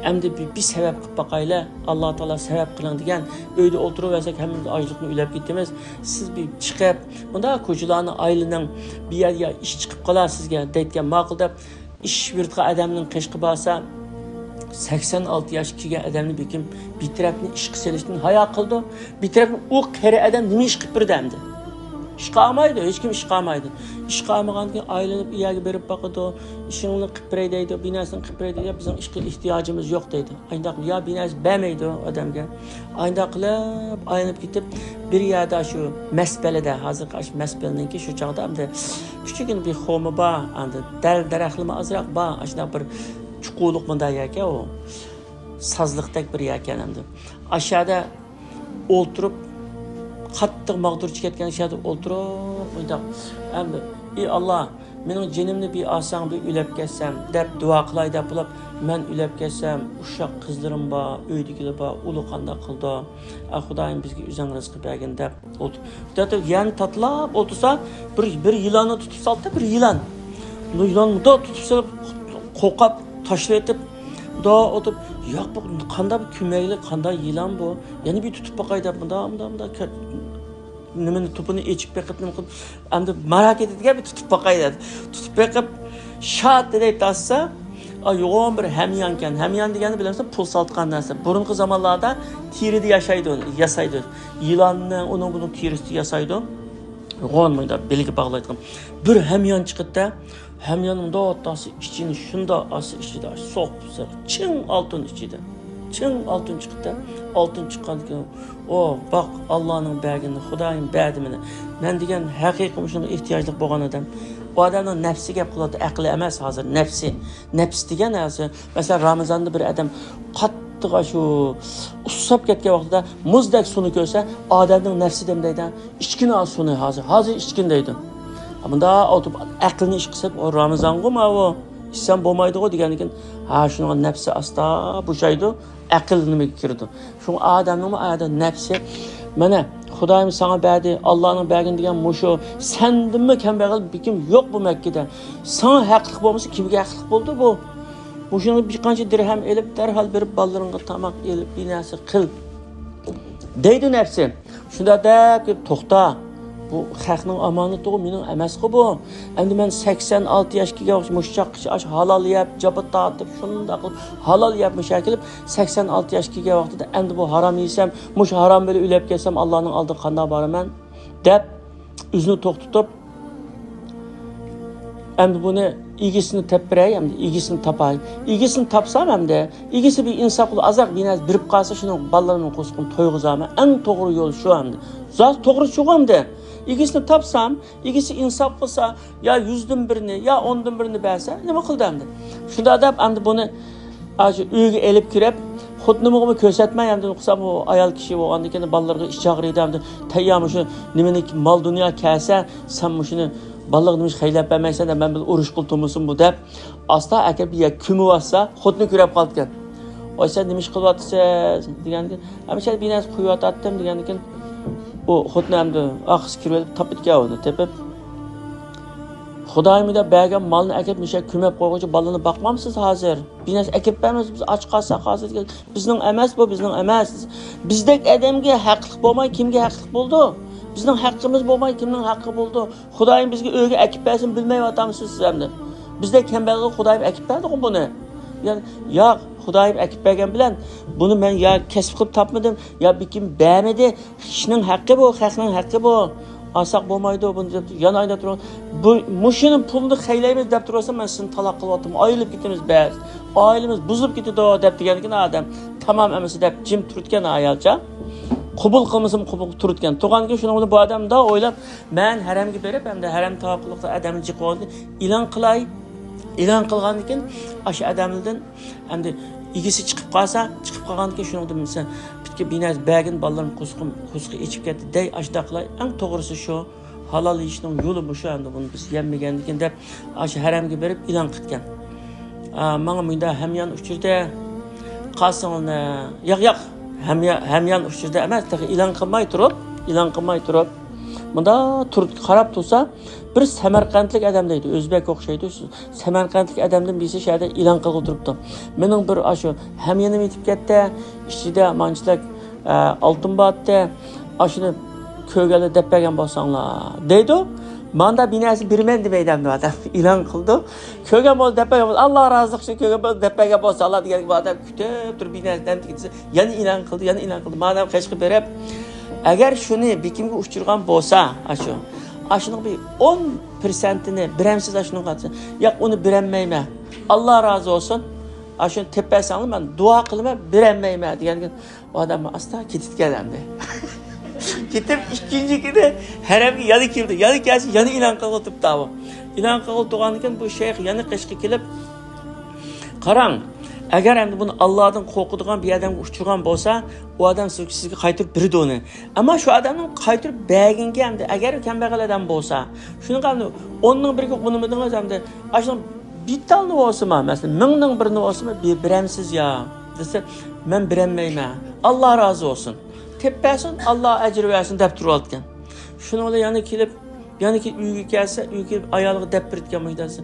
ئەمدى بىر، بىر سەۋەب قىلىپ باقايلى، ئاللا تائالا سەۋەب قىلىڭ دېگەن، ئۆيدە ئولتۇرۇۋەرسەك ھەممىمىز ئاچلىقتىن ئۆلۈپ كېتىمىز، سىز بىر چىقىپ، مۇنداق كوچىلارنى ئايلىنىڭ، بۇ يەردە يا ئىش چىقىپ قالار سىزگە دەيدىكەن، ماقۇل دەپ، ئىش يۈرىدىغان ئادەمنىڭ قېشىغا بارسا، سەكسەن ئالتە ياشقا كىرگەن ئادەمنى بىكىم بىر تەرەپنى ئىشقا سېلىشتىن ھايا قىلىدۇ. بىر تەرەپنى ئۇ قېرى ئادەم نېمە ئىش قىلىپ بېرىدۇ ئەمدى؟ ئىشقا ئالمايدۇ، ھېچكىم ئىشقا ئالمايدۇ. ئىشقا ئالمىغاندىن كېيىن ئايلىنىپ ئۇ يەرگە بېرىپ باقىدۇ. ئىشىڭنى قىلىپ بېرەي دەيدۇ، بىر نەرسىنى قىلىپ بېرەي دەيدۇ، بىزنىڭ ئىشقا ئېھتىياجىمىز يوق دەيدۇ. ئانداق يا بىر نەرسە بەرمەيدۇ ئادەمگە. ئانداق قىلىپ ئايلىنىپ كېتىپ، بىر يەردە شۇ مەسپەلىدە، ھازىرقى ئاشۇ مەسپەلنىڭكى شۇ چاغدا ئەمدى كىچىككىنە بىر خومى بار، ئەمدى دەل دەرەخلىمۇ ئازراق بار، ئاشۇنداق بىر چوققىلىق مۇنداق يەركەن ئۇ. سازلىقتەك بىر يەركەن ئەمدى. ئاشۇ يەردە ئولتۇرۇپ، قاتتىق ماغدۇر چېكىۋاتقان ئاشۇ يەردە ئولتۇرۇپ، مۇنداق، ئەمدى، ئى ئاللا، مېنىڭ جېنىمنى بىر ئالساڭ، بىر ئۆلۈپ كەتسەم، دەپ دۇئا قىلاي دەپ بولۇپ، مەن ئۆلۈپ كەتسەم، ئۇششاق قىزلىرىم بار، ئۆيدىكىلەر بار، ئۇلار قانداق قىلىدۇ؟ ئە، خۇدايىم بىزگە ئۆزۈڭ رىزقى بەرگىن دەپ ئولتۇر-، دەپ يەنە تاتىلاپ ئولتۇرسا، بىر، بىر يىلاننى تۇتۇپ سالدى، بىر يىلان. يىلاننى مۇنداق تۇتۇپ سېلىپ، قورقۇپ، تاشلىۋېتىپ، مۇنداق ئولتۇرۇپ، ياق، بۇ قانداق بىر كۆمەكلىك، قانداق يىلان بۇ؟ يەنە بىر تۇتۇپ باقاي دەپ، مۇنداق، مۇنداق، مۇنداق كە-، نېمىنى، توپىنى ئېچىپ بېقىپ، نېمە قىلىپ، ئەمدى ماراق ئېتىدىكەن، بىر تۇتۇپ باقاي دەپ. تۇتۇپ بېقىپ، شات دەپ تارتسا، ئا، يوغان بىر ھەميانكەن. ھەميان دېگەننى بىلەمسەن؟ پۇل سالىدىغان نەرسە. بۇرۇنقى زامانلاردا تېرىدە ياشايدۇ، ياسايدۇ. يىلاننىڭ، ئۇنىڭ، بۇنىڭ تېرىسىدە ياسايدۇ. يوغان مۇنداق بېلىگە باغلايدىغان. بىر ھەميان چىقىدىدا، ھەميان مۇنداق تاسا ئىچىنى شۇنداق ئاسا ئىچىدە، سوق، سوق، چىڭ ئالتۇن ئىچىدە. چىڭ ئالتۇن چىقىدىدا، ئالتۇن چىققاندىن كېيىن، ئو، باق، ئاللانىڭ بەرگىنى، خۇدايىم بەردى مېنى. مەن دېگەن ھەقىقىي مۇشۇنىڭغا ئېھتىياجلىق بولغان ئادەم. ئۇ ئادەمنىڭ نەپسى گەپ قىلىدۇ، ئەقلى ئەمەس ھازىر، نەپسى. نەپس دېگەن ھازىر، مەسىلەن، رامىزاندا بىر ئادەم قاتتىق شۇ ئۇسساپ كەتكەن ۋاقتىدا مۇزدەك سۇنى كۆرسە، ئادەمنىڭ نەپسى دەم دەيدۇ، ئىچكىن سۇنى ھازىر، ھازىر ئىچكىن دەيدۇ. مۇنداق ئولتۇرۇپ ئەقلىنى ئىش قىلسا، ئۇ رامىزانغۇ ماۋۇ، ئىچسەم بولمايدىغۇ دېگەندىكىن، ھا، شۇنىڭغا نەپسى ئاستا بوشايدۇ، ئەقىل نېمىگە كىرىدۇ. شۇڭا ئادەمنىڭمۇ ئادەم نەپسى، مانا، خۇدايىم ساڭا بەردى، ئاللانىڭ بەرگىنى دېگەن مۇشۇ، سەندىنمۇ كەمبەغەل بىكىم يوق بۇ مەككىدە. ساڭا ھەقلىق بولمىسا، كىمگە ھەقلىق بولدى بۇ؟ مۇشۇنىڭغا بىر قانچە دىرھەم ئېلىپ، دەرھال بېرىپ بالىلىرىڭغا تاماق ئېلىپ، بىر نەرسە قىل، دەيدۇ نەپسى. شۇنداق دەپ كېلىپ، توختا، بۇ خەقنىڭ ئامانىتىغۇ، مېنىڭ ئەمەسقۇ بۇ. ئەمدى مەن سەكسەن ئالتە ياشقا كەلگەن ۋاقىت مۇشۇ چاغقىچە ئاشۇ ھالال يەپ، جاپا تارتىپ، شۇنداق قىلىپ ھالال يەپ مۇشۇ يەرگە كېلىپ، سەكسەن ئالتە ياشقا كەلگەن ۋاقتىدا ئەمدى بۇ ھارام يېسەم، مۇشۇ ھارام بىلەن ئۆلۈپ كەتسەم، ئاللانىڭ ئالدىغا قانداق بارىمەن؟ دەپ ئۆزىنى توختىتىپ، ئەمدى بۇنى ئىگىسىنى تېپىپ بېرەي، ئەمدى ئىگىسىنى تاپاي. ئىگىسىنى تاپسام ئەمدى، ئىگىسى بىر ئىنساپ قىلىپ ئازراق بىر نەرسە بېرىپ قالسا، شۇنىڭ بالىلىرىنىڭ قورسىقىنى تويغۇزارمەن. ئەڭ توغرا يول شۇ ئەمدى. زادى توغرا شۇغۇ ئەمدى. ئىگىسىنى تاپسام، ئىگىسى ئىنساپ قىلسا، يا يۈزدىن بىرنى، يا ئوندىن بىرنى بەرسە، نېمە قىلدى ئەمدى؟ شۇنداق دەپ، ئەمدى بۇنى ئاشۇ ئۆيگە ئېلىپ كىرىپ، خوتۇنۇمغىمۇ كۆرسەتمەي، ئەمدى قىلسام، ئۇ ئايال كىشى بولغاندىن كېيىن بالىلىرىغا ئىچ ئاغرىيدۇ، ئەمدى تەييار مۇشۇ نېمىنى، مال دۇنيا كەلسە، سەن مۇشۇنى بالىلىرغا نېمە ئىش خەيلەپ بەرمەيسەن دەپ، مەن بىلەن ئۇرۇش قىل تۇرمىسۇن بۇ دەپ، ئاستا ئەكىرىپ بىر يەرگە كۆمۈۋاتسا، خوتۇنى كۆرۈپ قالىدىكەن. ۋاي، سەن نېمە ئىش قىلىۋاتىسەن؟ دېگەندىكىن، ھەمىشە بىر نەرسە قويۇۋاتاتتىم دېگەندىكىن، ئۇ خوتۇنى ئەمدى ئارقىسىغا كىرىۋېلىپ تاپىدىكەن ئۇنى تېپىپ. خۇدايىم دەپ بەرگەن مالنى ئەكىرىپ مۇشۇ يەرگە كۆمۈپ قويغۇچە بالىنى باقمامسىز ھازىر؟ بىر نەرسە ئەكىرىپ بەرمەمسىز، بىز ئاچ قالساق ھازىر دېگەن. بىزنىڭ ئەمەس بۇ، بىزنىڭ ئەمەس. بىزدەك ئادەمگە ھەقلىق بولماي كىمگە ھەقلىق بولىدۇ؟ بىزنىڭ ھەققىمىز بولماي كىمنىڭ ھەققى بولىدۇ؟ خۇدايىم بىزگە ئۆيگە ئەكىپ بەرسۇن، بىلمەيۋاتامسىز سىز ئەمدى؟ بىزدەك كەمبەغەلگە خۇدايىم ئەكىپ بەردىغۇ بۇنى. يا، ياق، خۇدايىم ئەكىپ بەرگەن بىلەن بۇنى مەن يا كەسىپ قىلىپ تاپمىدىم، يا بىكىم بەرمىدى. كىشىنىڭ ھەققى بۇ، خەقنىڭ ھەققى بۇ. ئالساق بولمايدۇ بۇنى دەپ، يەنە ئايلاپ تۇرۇڭ. بۇ، مۇشۇنى پۇلنى خەيلەيمىز دەپ تۇرۇۋاتسا، مەن سىزنى تالاق قىلىۋاتىمەن، ئايرىلىپ كېتىمىز بەس. ئائىلىمىز بۇزۇلۇپ كېتىدۇ دەپ دېگەنكىن ئادەم، تامام ئەمىسە دەپ جىم تۇرىدىكەن ئايالچە. قوبۇل قىلمىسىمۇ قوبۇل قىلىپ تۇرىدىكەن. تۇرغاندىن كېيىن شۇنىڭ بىلەن بۇ ئادەم مۇنداق ئويلاپ، مەن ھەرەمگە بېرىپ، ئەمدى ھەرەم تاۋاپ قىلىدىغان ئادەمنى جىق بولغاندىن كېيىن ئېلان قىلاي. ئېلان قىلغاندىن كېيىن ئاشۇ ئادەمدىن ئەمدى ئىگىسى چىقىپ قالسا، چىقىپ قالغاندىن كېيىن شۇنىڭدىن مەسىلەن پۈتكە بىنەسى بەگىنى بالىلىرىم قورسىقىم، قورسىقى ئېچىپ كەتتى دەي، ئاشۇنداق قىلاي. ئەڭ توغرىسى شۇ. ھالال يېيىشنىڭ يولى مۇشۇ، ئەمدى بۇنى بىز يەممىگەندىكىن دەپ، ئاشۇ ھەرەمگە بېرىپ ئېلان قىلىتكەن. ئا، ماڭا مۇنداق ھەميان ئۇچرىدى. قالسىڭىز، ياق، ياق، ھەميا-، ھەميان ئۇچرىدى ئەمەس، تېخى ئېلان قىلماي تۇرۇپ، ئېلان قىلماي تۇرۇپ، مۇنداق تۇرۇپ، قاراپ تۇرسا، بىر سەمەرقەنتلىك ئادەم دەيدۇ، ئۆزبەك ئوخشايدۇ. سەمەرقەنتلىك ئادەمدىن بىرسى شۇ يەردە ئېلان قىلغىلى تۇرۇپتۇ. مېنىڭ بىر ئاشۇ ھەميانىم يېتىپ كەتتى، ئىچىدە مانچىلىك ئە، ئالتۇن بارتتى، ئاشۇنى كۆرگەنلەر دەپ بەرگەن بولساڭلار، دەيدۇ. ماندا بىنەسى بېرىمەن دېمەيدۇ ئەمدى ئادەم. ئېلان قىلىدۇ. كۆرگەن بولسا دەپ بەرگەن بولسا، ئاللا رازى قىلسۇن، كۆرگەن بولسا دەپ بەرگەن بولساڭلار دېگەن ئادەم كۈتۈپ تۇرۇپ بىنەسى دەمدىكى دېسە، يەنە ئېلان قىلدى، يەنە ئېلان قىلدى. مادەم قېشىغا بېرىپ، ئەگەر شۇنى بېكىمگە ئۇچۇرغان بولسا، ئاشۇ، ئاشۇنىڭ بىر ئون پىرسەنتىنى بېرەمسىز ئاشۇنىڭغا دېسە، ياق، ئۇنى بېرەلمەيمەن. ئاللا رازى بولسۇن. ئاشۇنى تېپىپ بەرسەڭلار، مەن دۇئا قىلىمەن، بېرەلمەيمەن دېگەندىكىن، ئۇ ئادەم ئاستا كېتىدىكەن ئەمدى. كېتىپ ئىككىنچى كۈنى ھەرەمگە يەنە كېلىدۇ. يەنە كەلسە يەنە ئېلان قىلغىلى تۇرۇپتۇ ئۇ. ئېلان قىلغىلى تۇرغاندىكىن بۇ شەيخ يەنە قېشىغا كېلىپ، قاراڭ، ئەگەر ئەمدى بۇنى ئاللادىن قورقىدىغان بىر ئادەمگە ئۇچرىغان بولسا، ئۇ ئادەم سىز-، سىزگە قايتۇرۇپ بېرىدۇ ئۇنى. ئەمما شۇ ئادەمنىڭ قايتۇرۇپ بەرگىنىگە ئەمدى، ئەگەر كەمبەغەل ئادەم بولسا، شۇنىڭغا ئەمدى ئوننىڭ بىرىگە ئۇنىمىدىڭىز ئەمدى، ئاشۇنىڭ بىتالنى بولسىمۇ، مەسىلەن، مىڭنىڭ بىرىنى بولسىمۇ، بىر-، بېرەمسىز يا؟ دېسە، مەن بېرەلمەيمەن. ئاللا رازى بولسۇن. تېپىپ بەرسۇن، ئاللا ئەجىر بەرسۇن دەپ تۇرۇۋالىدىكەن. شۇنىڭ بىلەن يەنە كېلىپ، يەنە كېلىپ ئۆيگە كەلسە، ئۆيگە كېلىپ ئايالىغا دەپ بېرىدىكەن، مۇشۇنداق دېسە،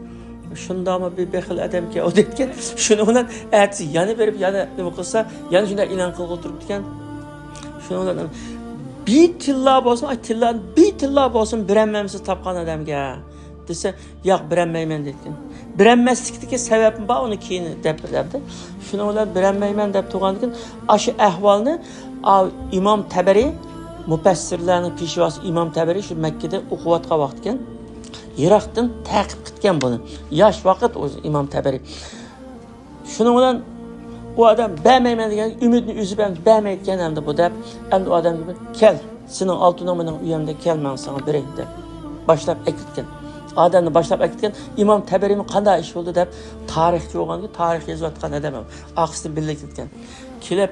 شۇنداقمۇ بىر بېخىل ئادەمكەن ئۇ دەيدىكەن. شۇنىڭ بىلەن ئەتىسى يەنە بېرىپ، يەنە نېمە قىلسا، يەنە شۇنداق ئېلان قىلغىلى تۇرۇپتىكەن. شۇنىڭ بىلەن بىر تىللا بولسۇن، ئاي، تىللا، بىر تىللا بولسۇن بېرەلمەمسىز تاپقان ئادەمگە دېسە، ياق، بېرەلمەيمەن دەيدىكەن. بېرەلمەسلىكتىكى سەۋەبمۇ بار، ئۇنى كېيىن دەپ بېرەمدى. شۇنىڭ بىلەن بېرەلمەيمەن دەپ تۇرغاندىكىن، ئاشۇ ئەھۋالنى ئا-، ئىمام تەبەرى، مۇپەسسىرلەرنىڭ پېشۋاسى ئىمام تەبەرى شۇ مەككىدە ئوقۇۋاتقان ۋاقىتكەن. يىراقتىن تەقىپ قىلىدىكەن بۇنى. ياش ۋاقىت ئۆزى ئىمام تەبەرى. شۇنىڭ بىلەن ئۇ ئادەم بەرمەيمەن دېگەن ئۈمىدنى ئۈزۈپ، ئەمدى بەرمەيدىكەن ئەمدى بۇ دەپ، ئەمدى ئۇ ئادەمگە بىر، كەل، سېنىڭ ئالتۇنۇڭ مېنىڭ ئۆيۈمدە، كەل، مەن ساڭا بېرەي دەپ باشلاپ ئەكېتىپتىكەن. ئادەمنى باشلاپ ئەكېتىپتىكەن. ئىمام تەبەرىمۇ قانداق ئىش بولدى دەپ، تارىخچى بولغاندىكىن تارىخ يېزىۋاتقان ئادەم ئارقىسىدىن بىللە كېتىپتىكەن. كېلىپ،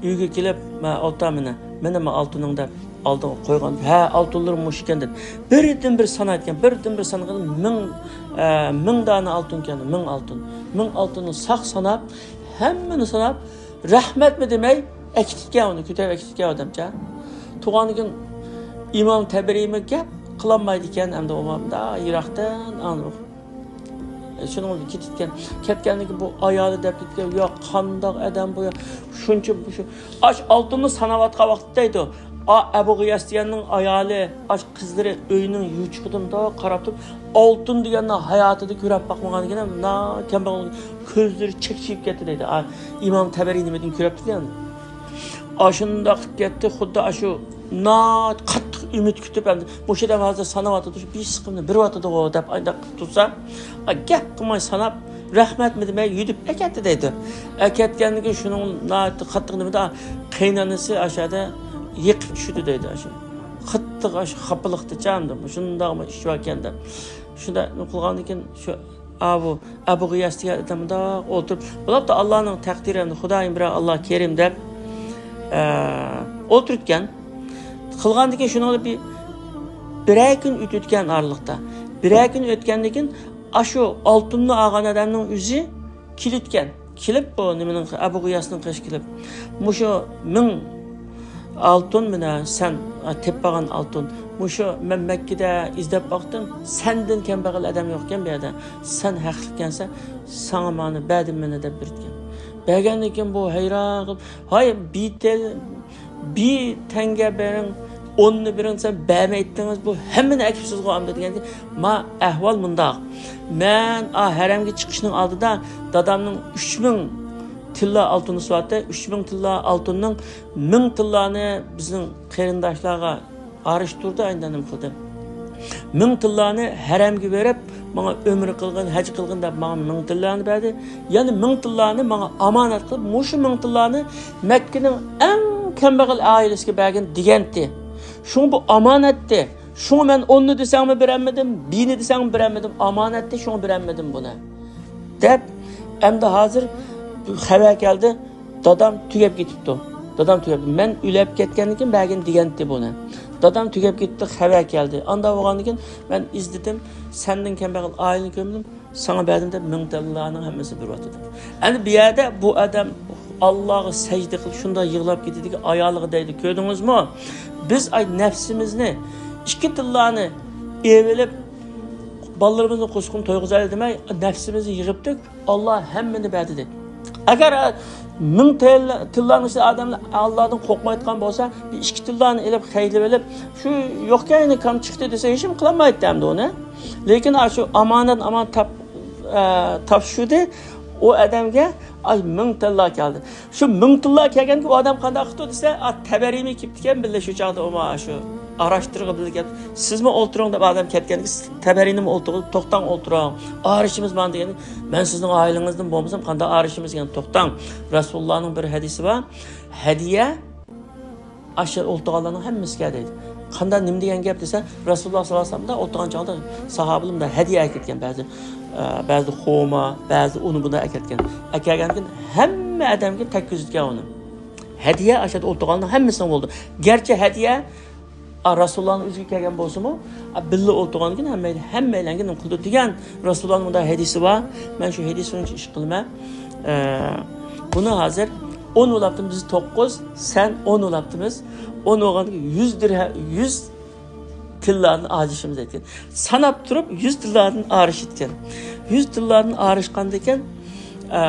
ئۆيگە كېلىپ، مەن ئولتۇر مېنى، مېنىڭمۇ ئالتۇنۇڭ دەپ ئالدىغا قويغان. ھە، ئالتۇنلىرىم مۇشۇ ئىكەن دەپ، بىردىنبىر سانايدىكەن، بىردىنبىر سانىغىنى مىڭ، ئە، مىڭ دانە ئالتۇن ئىكەن، مىڭ ئالتۇن. مىڭ ئالتۇننى ساق ساناپ، ھەممىنى ساناپ، رەھمەتمۇ دېمەي، ئەكېتىپتىكەن ئۇنى، كۆتۈرۈپ ئەكېتىپتىكەن ئادەمچە. تۇرغاندىن كېيىن ئىمام تەبەرىمۇ گەپ قىلالمايدىكەن، ئەمدى ئۇ مۇنداق يىراقتىن ئاڭلىدى. شۇنىڭ بىلەن كېتىدىكەن. كەتكەندىن كېيىن بۇ ئايالى دەپ كېتىدىكەن، يا قانداق ئادەم بۇ يا؟ شۇنچە بۇ شۇ، ئاش ئالتۇننى ساناۋاتقان ۋاقىتتا دەيدۇ. ئا، ئەبۇ غىياس دېگەننىڭ ئايالى، ئاش قىزلىرى ئۆينىڭ يوچۇقىدىن قاراپ تۇرۇپ، ئالتۇن دېگەننى ھاياتىدا كۆرۈپ باقمىغان ئىكەن، مۇنداق كەمبەغەل كۆزلىرى چەكچىيىپ كەتتى دەيدۇ. ئا، ئىمام تەبەرى نېمىدىن كۆرۈپتۇ دېگەن. ئاشۇنداق قىلىپ كەتتى، خۇددى ئاشۇ ناھايىتى قاتتىق ئۈمىد كۈتۈپ، ئەمدى مۇشۇ ئادەم ھازىر ساناۋاتىدۇ، شۇ بىر سىقىمنى بېرىۋاتىدىغۇ دەپ ئانداق قىلىپ تۇرسا، گەپ قىلماي ساناپ، رەھمەتمۇ دېمەي يۈدۈپ ئەكەتتى دەيدۇ. ئەكەتكەندىن كېيىن شۇنىڭ ناھايىتى قاتتىق نېمىدە، قېيىنئانىسى ئاشۇ يەردە يېقىپ چۈشىدۇ دەيدۇ. ئاشۇ قاتتىق ئاشۇ خاپىلىقتىچە ئەمدى مۇشۇنداقمۇ ئىش باركەن دەپ. شۇنداق قىلغاندىن كېيىن شۇ ئاۋۇ ئەبۇ غىياس دېگەن ئادەم مۇنداق ئولتۇرۇپ، بولۇپتۇ، ئاللانىڭ تەقدىرى ئەمدى، خۇدايىم بىر، ئاللا كەرىم دەپ، ئە، ئولتۇرۇپتىكەن. قىلغاندىن كېيىن شۇنىڭدا بىر، بىرەر كۈن ئۆتۈپتىكەن ئارىلىقتا. بىرەر كۈن ئۆتكەندىن كېيىن ئاشۇ ئالتۇننى ئالغان ئادەمنىڭ ئۆزى كېلىدىكەن. كېلىپ بۇ نېمىنىڭ، ئەبۇ غىياسنىڭ قېشىغا كېلىپ، مۇشۇ مىڭ ئالتۇن مانا سەن تېپىپ ئالغان ئالتۇن. مۇشۇ مەن مەككىدە ئىزدەپ باقتىم. سەندىن كەمبەغەل ئادەم يوقكەن بۇ يەردە. سەن ھەقلىقكەنسەن، ساڭا مانا بەردىم مانا دەپ بېرىدىكەن. بەرگەندىن كېيىن بۇ ھەيران قېلىپ، ھاي، بىتەل-، بىر تەڭگە بېرىڭ، ئوننى بېرىڭ دېسەم، بەرمەيتتىڭىز، بۇ ھەممىنى ئەكىپسىزغۇ ئەمدى دېگەندىن، ما ئەھۋال مۇنداق. مەن ئا ھەرەمگە چىقىشنىڭ ئالدىدا دادامنىڭ ئۈچ مىڭ تىللا ئالتۇنى سوراپتۇ. ئۈچ مىڭ تىللا ئالتۇننىڭ مىڭ تىللانى بىزنىڭ قېرىنداشلارغا ئارىشتۇردى، ئايندىن نېمە قىلدى. مىڭ تىللانى ھەرەمگە بېرىپ، ماڭا ئۆمرە قىلغىن، ھەج قىلغىن دەپ ماڭا مىڭ تىللانى بەردى. يەنە مىڭ تىللانى ماڭا ئامانەت قىلىپ، مۇشۇ مىڭ تىللانى مەككىنىڭ ئەڭ كەمبەغەل ئائىلىسىگە بەرگىن دېگەنتى. شۇڭا بۇ ئامانەتتى. شۇڭا مەن ئوننى دېسەڭمۇ بېرەلمىدىم، بىنى دېسەڭمۇ بېرەلمىدىم، ئامانەتتى، شۇڭا بېرەلمىدىم بۇنى، دەپ. ئەمدى ھازىر خەۋەر كەلدى، دادام تۈگەپ كېتىپتۇ. دادام تۈگەپ، مەن ئۆلۈپ كەتكەندىن كېيىن بەرگىن دېگەنتى بۇنى. دادام تۈگەپ كېتىپتۇ، خەۋەر كەلدى. ئاندا بولغاندىن كېيىن مەن ئىزدىدىم، سەندىن كەمبەغەل ئائىلىنى كۆرمىدىم، ساڭا بەردىم دەپ مىڭ تىللانىڭ ھەممىسىنى بېرىۋاتىدۇ. ئەمدى بۇ يەردە بۇ ئادەم ئاللاغا سەجدە قىلىپ شۇنداق يىغلاپ كېتىدىكى، ئايالىغا دەيدۇ، كۆردىڭىزمۇ؟ بىز ئاي نەپسىمىزنى ئىككى تىللانى ئېلىۋېلىپ، بالىلىرىمىزنى قورسىقىنى تويغۇزايلى دېمەي، نەپسىمىزنى يىغىپتۇق. ئاللا ھەممىنى بەردى دەيدۇ. ئەگەر مىڭ تىللانىڭ ئىچىدە ئادەملەر ئاللادىن قورقمايدىغان بولسا، بىر ئىككى تىللانى ئېلىپ، خەجلىۋېلىپ، شۇ يوقكەن، ئىنكام چىقتى دېسە، ھېچنېمە قىلالمايتتى ئەمدى ئۇنى. لېكىن ئاشۇ ئامانەت، ئامان تاپ-، ئە، تاپشۇردى ئۇ ئادەمگە، ئاي، مىڭ تىللا كەلدى. شۇ مىڭ تىللا كەلگەندىكىن ئۇ ئادەم قانداق قىپتۇ دېسە، ئا، تەبەرىيمۇ كېپتىكەن بىللە شۇ چاغدا، ئۇما شۇ ئاراشتۇرغا بىللە كەپ، سىزمۇ ئولتۇرۇڭ دەپ ئادەم كەتكەندىكىن، تەبەرىينىمۇ ئولتۇرغۇزۇپ، توختاڭ ئولتۇرۇڭ، ئارىشىمىز مانا دېگەن، مەن سىزنىڭ ئائىلىڭىزدىن بولمىسام قانداق ئارىشىمىز دېگەن، توختاڭ. رەسۇلۇللانىڭ بىر ھەدىسى بار، ھەدىيە ئاشۇ ئولتۇرغانلارنىڭ ھەممىسىگە دەيدۇ. قانداق، نېمە دېگەن گەپ دېسە، رەسۇلۇللا ساللاللاھۇ ئەلەيھى ۋەسەللەم ئولتۇرغان چاغدا ساھابىلار مۇنداق ھەدىيە ئەكەتكەن، بەزى، ئە، بەزى خورما، بەزى ئۇنى بۇنى ئەكەتكەن. ئەكەلگەندىن كېيىن ھەممە ئادەمگە تەگكۈزۈۋەتكەن ئۇنى. ھەدىيە ئاشۇ يەردە ئولتۇرغانلارنىڭ ھەممىسىنىڭ بولدى. گەرچە ھەدىيە، ئا، رەسۇلۇللانىڭ ئۆزىگە كەلگەن بولسىمۇ، ئا، بىللە ئولتۇرغاندىن كېيىن ھەممەيلەن، ھەممەيلەنگە نېمە قىلدى دېگەن. رەسۇلۇللانىڭ مۇنداق ھەدىسى بار. مەن شۇ ھەدىس بويىچە ئىش قىلىمەن. ئە، بۇنى ھازىر ئون بولاپتىمىز، بىز توققۇز، سەن ئون بولاپتىمىز. ئون بولغاندىن كېيىن يۈز دىرھە-، يۈز تىللادىن ئاجىشىمىز ئېيتكەن. ساناپ تۇرۇپ يۈز تىللادىن ئارىشىدىكەن. يۈز تىللادىن ئارىشقاندىكىن، ئە،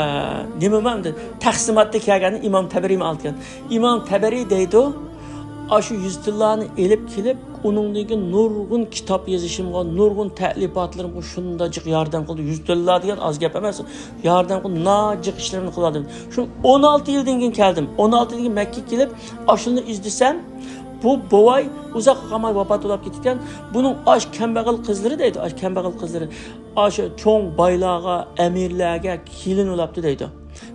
نېمە بار ئەمدى؟ تەقسىماتتا كەلگەندە ئىمام تەبەرىيمۇ ئالىدىكەن. ئىمام تەبەرىي دەيدۇ، ئاشۇ يۈز تىللانى ئېلىپ كېلىپ، ئۇنىڭدىن كېيىن نۇرغۇن كىتاب يېزىشىمغا، نۇرغۇن تەلىپاتلىرىمغا شۇنداق جىق ياردەم قىلدى. يۈز تىللا دېگەن ئاز گەپ ئەمەس. ياردەم قىلدى، ناجىق ئىشلىرىمنى قىلىۋاتىدۇ. شۇ ئون ئالتە يىلدىن كېيىن كەلدىم. ئون ئالتە يىلدىن كېيىن مەككىگە كېلىپ، ئاشۇنى ئىزدىسەم، بۇ بوۋاي ئۇزاققا قالماي ۋاپات بولاپ كېتىدىكەن. بۇنىڭ ئاش كەمبەغەل قىزلىرى دەيدۇ، ئاش كەمبەغەل قىزلىرى. ئاشۇ چوڭ بايلارغا، ئەمىرلەرگە كېلىن بولاپتۇ دەيدۇ.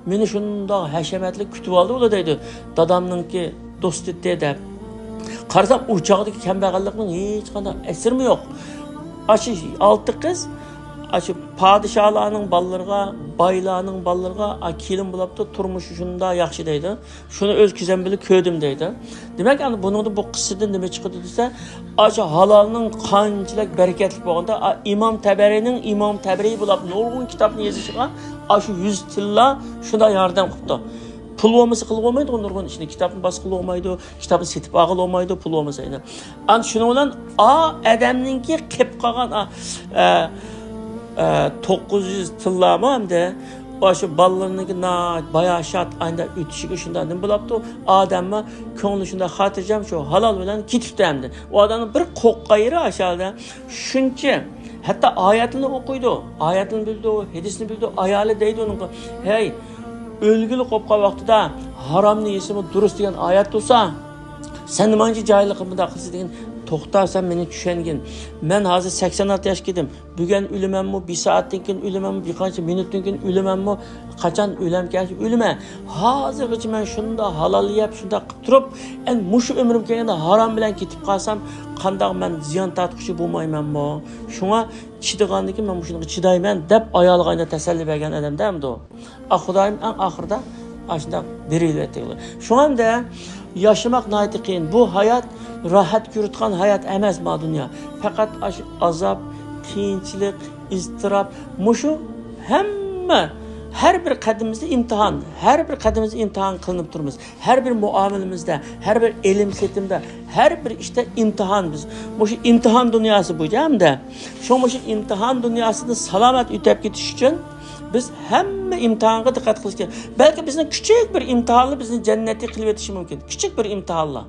مېنى شۇنداق ھەشەمەتلىك كۈتۈۋالدى ئۇلار دەيدۇ. دادامنىڭكى دوستى دەپ. قارىسام، ئۇ چاغدىكى كەمبەغەللىكنىڭ ھېچقانداق ئەسىرىمۇ يوق. ئاشۇ ئالتە قىز، ئاشۇ پادىشاھلارنىڭ بالىلىرىغا، بايلارنىڭ بالىلىرىغا، ئا، كېلىن بولاپتۇ، تۇرمۇشى شۇنداق ياخشى دەيدۇ. شۇنى ئۆز كۆزۈم بىلەن كۆردۈم دەيدۇ. دېمەك، ئەنە بۇنىڭدا بۇ قىسسىدىن نېمە چىقىدۇ دېسە، ئاشۇ ھالالنىڭ قانچىلىك بەرىكەتلىك بولغاندا، ئا، ئىمام تەبەرىنىڭ ئىمام تەبەرى بولاپ نۇرغۇن كىتابنى يېزىشىغا ئاشۇ يۈز تىللا شۇنداق ياردەم قىپتۇ. پۇل بولمىسا قىلغۇلمايدىغۇ نۇرغۇن ئىشنى، كىتابنى باسقىلى بولمايدۇ، كىتابنى سېتىپ ئالغىلى بولمايدۇ، پۇل بولمىسا ئەنە. ئەنە شۇنىڭ بىلەن ئا ئادەمنىڭكى قېلىپ قالغان ئا، ئە، ئە، توققۇز يۈز تىللامۇ ئەمدى ئاشۇ بالىلىرىنىڭكى ناھايىتى باياشات ئاينىدا ئۆتۈشىگە شۇنداق نېمە بولاپتۇ، ئادەممۇ كۆڭلى شۇنداق خاتىرجەم، شۇ ھالال بىلەن كېتىپتۇ ئەمدى. ئۇ ئادەمنىڭ بىر قورققان يېرى ئاشۇ ھالدا شۇنچە، ھەتتا ئايەتلىرىنى ئوقۇيدۇ، ئايەتلىرىنى بىلىدۇ، ھەدىسنى بىلىدۇ، ئايالى دەيدۇ ئۇنىڭغا، ھەي، ئۆلگۈلۈك بولۇپ قالغان ۋاقتىدا ھارامنى يېسىمۇ دۇرۇس دېگەن ئايەت تۇرسا، سەن نېمانچە جاھىللىققا مۇنداق قىلىسەن دېگەن، توختا، سەن مېنى چۈشەنگىن. مەن ھازىر سەكسەن ئالتە ياشقا كىردىم. بۈگۈن ئۆلىمەنمۇ، بىر سائەتتىن كېيىن ئۆلىمەنمۇ، بىر قانچە مىنۇتتىن كېيىن ئۆلىمەنمۇ، قاچان ئۆلەمكەن، ئۆلىمەن. ھازىرغىچە مەن شۇنداق ھالال يەپ، شۇنداق قىلىپ تۇرۇپ، ئەنە مۇشۇ ئۆمرۈمگە يەنە ھارام بىلەن كېتىپ قالسام، قانداق مەن زىيان تارتقۇچى بولمايمەنمۇ؟ شۇڭا چىدىغاندىكىن مەن مۇشۇنىڭغا چىدايمەن دەپ ئايالىغا ئەنە تەسەللى بەرگەن ئادەمدە ئەمدى ئۇ. ئا، خۇدايىم ئەڭ ئاخىرىدا ئاشۇنداق بېرىۋېتىۋاتىدۇ. شۇڭا ئەمدى ياشىماق ناھايىتى قىيىن. بۇ ھايات راھەت كۆرۈۋاتقان ھايات ئەمەس ما دۇنيا. پەقەت ئاشۇ ئازاب، قىيىنچىلىق، ئىزتىراپ، مۇشۇ ھەممە، ھەر بىر قەدىمىمىزدە ئىمتىھان، ھەر بىر قەدىمىمىزدە ئىمتىھان قىلىنىپ تۇرىمىز. ھەر بىر مۇئامىلىمىزدە، ھەر بىر ئېلىم-سېتىمدا، ھەر بىر ئىشتا ئىمتىھان بىز. مۇشۇ ئىمتىھان دۇنياسى بۇ جەمدە. شۇڭا مۇشۇ ئىمتىھان دۇنياسىدىن سالامەت ئۆتەپ كېتىش ئۈچۈن بىز ھەممە ئىمتىھانغا دىققەت قىلىش كېرەك. بەلكى بىزنىڭ كىچىك بىر ئىمتىھانلا بىزنى جەننەتكە قىلىۋېتىشى مۇمكىن. كىچىك بىر ئىمتىھانلا.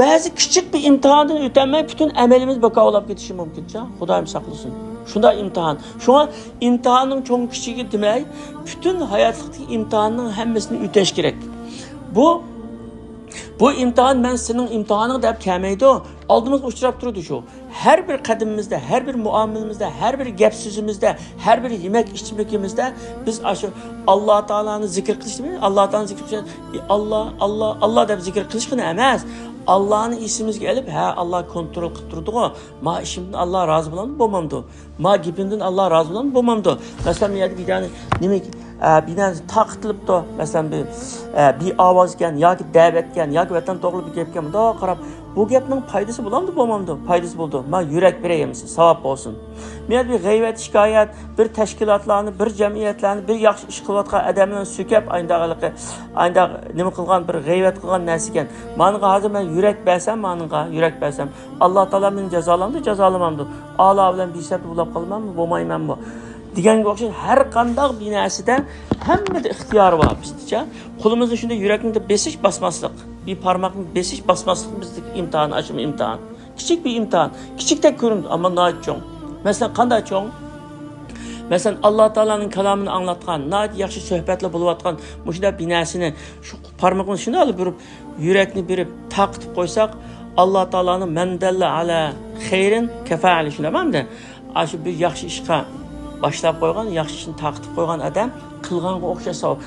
بەزى كىچىك بىر ئىمتىھاندىن ئۆتەلمەي پۈتۈن ئەمەلىمىز بىكار بولاپ كېتىشى مۇمكىنچە. خۇدايىم ساقلىسۇن. شۇنداق ئىمتىھان. شۇڭا ئىمتىھاننىڭ چوڭ كىچىكى دېمەي، پۈتۈن ھاياتلىقتىكى ئىمتىھاننىڭ ھەممىسىنى ئۆتەش كېرەك. بۇ، بۇ ئىمتىھان مەن سېنىڭ ئىمتىھانىڭ دەپ كەلمەيدۇ. ئالدىمىزغا ئۇچراپ تۇرىدۇ شۇ. ھەر بىر قەدىمىمىزدە، ھەر بىر مۇئامىلىمىزدە، ھەر بىر گەپ سۆزىمىزدە، ھەر بىر يېمەك ئىچمىكىمىزدە بىز ئاشۇ ئاللا تائالانى زىكىر قىلىش، ئاللا تائالانى زىكىر قىلىش، ئاللا، ئاللا، ئاللا دەپ زىكىر قىلىشقىنى ئەمەس، ئاللانى ئېسىمىزگە ئېلىپ، ھە، ئاللا كونترول قىلىپ تۇرىدىغۇ، ما ئىشىمدىن ئاللا رازى بولامدۇ، بولمامدۇ؟ ما گېپىمدىن ئاللا رازى بولامدۇ، بولمامدۇ؟ مەسىلەن، بۇ يەردە بىدانى نېمە، ئە، بىدانى تارقىتىلىپتۇ. مەسىلەن، بىر، ئە، بىر ئاۋازكەن ياكى دەۋەتكەن ياكى ۋەتەن توغرىلىق بىر گەپكەن، مۇنداق قاراپ، بۇ گەپنىڭ پايدىسى بولامدۇ، بولمامدۇ؟ پايدىسى بولىدۇ. ما يۈرەك بېرەي ئەمىسە، ساۋاب بولسۇن. بۇ يەردە بىر غەيۋەت، شىكايەت، بىر تەشكىلاتلارنى، بىر جەمئىيەتلەرنى، بىر ياخشى ئىش قىلىۋاتقان ئادەملەرنى سۆكەپ، ئاينداق ھېلىقى، ئاينداق نېمە قىلغان، بىر غەيۋەت قىلغان نەرسىكەن. مانىڭغا ھازىر مەن يۈرەك بەرسەم، مانىڭغا يۈرەك بەرسەم، ئاللا تائالا مېنى جازالامدۇ، جازالىمامدۇ؟ ئاللا بىلەن بىر سەپتە بولاپ قالىمەنمۇ، بولمايمەنمۇ؟ دېگەنگە ئوخشاش ھەر قانداق بىر نەرسىدە ھەممىدە ئىختىيار بار بىزدىچە. قولىمىزنى شۇنداق يۈرەكنى بېسىش، باسماسلىق. بىر بارماقنى بېسىش، باسماسلىق بىزدىكى ئىمتىھان، ئاشۇمۇ ئىمتىھان. كىچىك بىر ئىمتىھان. كىچىكتەك كۆرۈنىدۇ، ئەمما ناھايىتى چوڭ. مەسىلەن، قانداق چوڭ؟ مەسىلەن، ئاللا تائالانىڭ كالامىنى ئاڭلاتقان، ناھايىتى ياخشى سۆھبەتلەر بولۇۋاتقان مۇشۇنداق بىر نەرسىنى شۇ پارمىقىنى شۇنداق بۇرۇپ، يۈرەكنى بېرىپ تارقىتىپ قويساق، ئاللا تائالانىڭ مەن دەللە ئەلە خەيرىن كەفە ئەلە، شۇنداقمۇ ئەمدى؟ ئاشۇ بىر ياخشى ئىشقا باشلاپ قويغان، ياخشى ئىشنى تارقىتىپ قويغان ئادەم قىلغانغا ئوخشاش ساۋاب.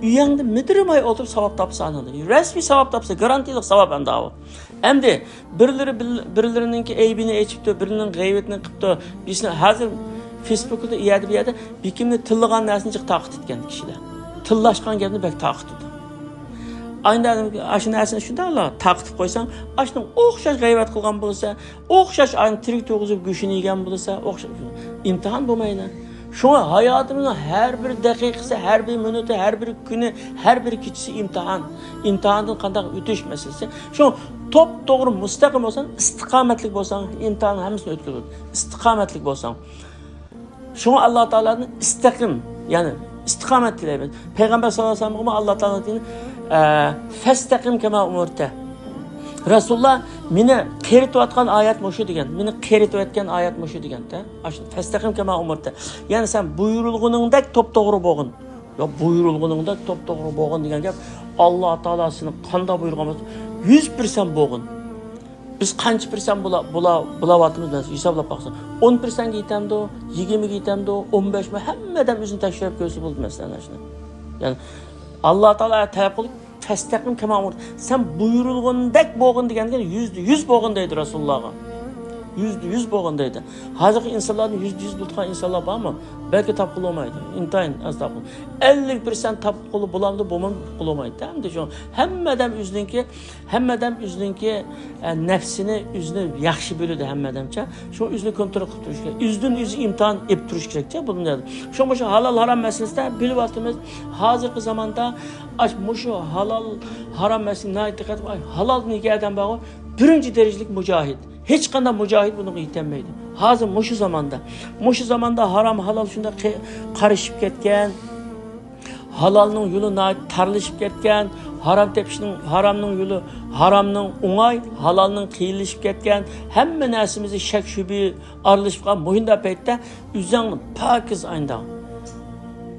ئۆيۈڭدە مىدىرىماي ئولتۇرۇپ ساۋاب تاپسا ئانىڭدىن. رەسمىي ساۋاب تاپسا، گارانتىيلىق ساۋاب ئەمدى ئاۋۇ. ئەمدى بىرلىرى بىل-، بىرلىرىنىڭكى ئەيىبىنى ئېچىپتۇ، بىرىنىڭ غەيۋىتىنى قىپتۇ. بىرسىنى ھازىر فېيسبۇكتا ئۇ يەردە بۇ يەردە بىكىمنى تىللىغان نەرسىنى جىق تارقىتىدىكەن كىشىلەر. تىللاشقان گەپنى بەك تارقىتىدۇ. ئاينىدا ئاشۇ نەرسىنى شۇنداقلا تارقىتىپ قويساڭ، ئاشۇنىڭ ئوخشاش غەيۋەت قىلغان بولسا، ئوخشاش ئاينى تىرىك تۇرغۇزۇپ گۆشىنى يېگەن بولسا، ئوخشاش ئىمتىھان بولمايدۇ. شۇڭا ھاياتىمىزنىڭ ھەر بىر دەقىقىسى، ھەر بىر مىنۇتى، ھەر بىر كۈنى، ھەر بىر كېچىسى ئىمتىھان. ئىمتىھاندىن قانداق ئۆتۈش مەسىلىسى. شۇ توپ توغرا مۇستەقىم بولساڭ، ئىستىقامەتلىك بولساڭ، ئىمتىھان ھەممىسىنى ئۆتكۈزىدۇ. ئىستىقامەتلىك بولساڭ. شۇڭا ئاللا تائالادىن ئىستەقىم، يەنى ئىستىقامەت تىلەيمىز. پەيغەمبەر ساللاللاھۇ ئەلەيھى ۋەسەللەمگىمۇ ئاللا تائالا دېگەن، ئە، فەستەقىم كەما ئۇمۇرتە. رەسۇلۇللا مېنى قېرىتىۋاتقان ئايەت مۇشۇ دېگەن. مېنى قېرىتىۋەتكەن ئايەت مۇشۇ دېگەن. ئاشۇ فەستەقىم كەما ئۇمۇرتە. يەنى سەن بۇيرۇلغىنىڭدەك توپتوغرا بولغىن. يا بۇيرۇلغىنىڭدەك توپتوغرا بولغىن دېگەن گەپ، ئاللا تائالا سېنى قانداق بۇيرۇغان بولسا، يۈز پىرسەنت بولغىن. بىز قانچە پىرسەنت بولا-، بولا-، بولاۋاتىمىز، مەسىلەن، ھېسابلاپ باقساق. ئون پىرسەنتكە يېتەمدۇ، يىگىرمىگە يېتەمدۇ، ئون بەشمۇ، ھەممە ئادەم ئۆزىنى تەكشۈرۈپ كۆرسە بولىدۇ، مەسىلەن، ئاشۇنى. يەنى، ئاللا تائالا تەلەپ قىلىدۇ، فەستەقىم كەما ئۇمۇرت. سەن بۇيرۇلغىنىدەك بولغىن دېگەندىن يۈزدە يۈز بولغىن دەيدۇ رەسۇلۇللاغا. يۈزدە يۈز بولغىن دەيدۇ. ھازىرقى ئىنسانلاردىن يۈزدە يۈز بولىدىغان ئىنسانلار بارمۇ؟ بەلكى تاپقىلى بولمايدۇ. ئىنتايىن ئاز تاپقىلى. ئەللىك پىرسەنت تاپقىلى بولامدۇ، بولمامدۇ، تاپقىلى بولمايدۇ. ئەمدى شۇ ھەممە ئادەم ئۆزىنىڭكى ھەممە ئادەم ئۆزىنىڭكى، ئە، نەپسىنى ئۆزىنى ياخشى بىلىدۇ ھەممە ئادەمچە. شۇ ئۆزىنى كونترول قىلىپ تۇرۇش كېرەك. ئۆزىدىن ئۆزى ئىمتىھان ئېلىپ تۇرۇش كېرەكچە بۇ دۇنيادا. شۇڭا مۇشۇ ھالال ھارام مەسىلىسىدە بىلىۋاتىمىز. ھازىرقى زاماندا ئاش-، مۇشۇ ھالال ھارام مەسىلىسى ناھايىتى دىققەت قىلىپ، ھالالدىن يېگەن ئادەم بارغۇ، بىرىنچى دەرىجىلىك مۇجاھىد. ھېچقانداق مۇجاھىد بۇنىڭغا يېتەلمەيدۇ. ھازىر مۇشۇ زاماندا، مۇشۇ زاماندا ھارام ھالال شۇنداق قې-، قارىشىپ كەتكەن. ھالالنىڭ يولى ناھايىتى تارلىشىپ كەتكەن، ھارام تېپىشنىڭ، ھارامنىڭ يولى، ھارامنىڭ ئوڭاي، ھالالنىڭ قىيىنلىشىپ كەتكەن، ھەممە نەرسىمىزدە شەك-شۈبھە ئارىلىشىپ قالغان مۇشۇنداق پەيتتە ئۆزۈڭنى پاكىز ئاينىدا،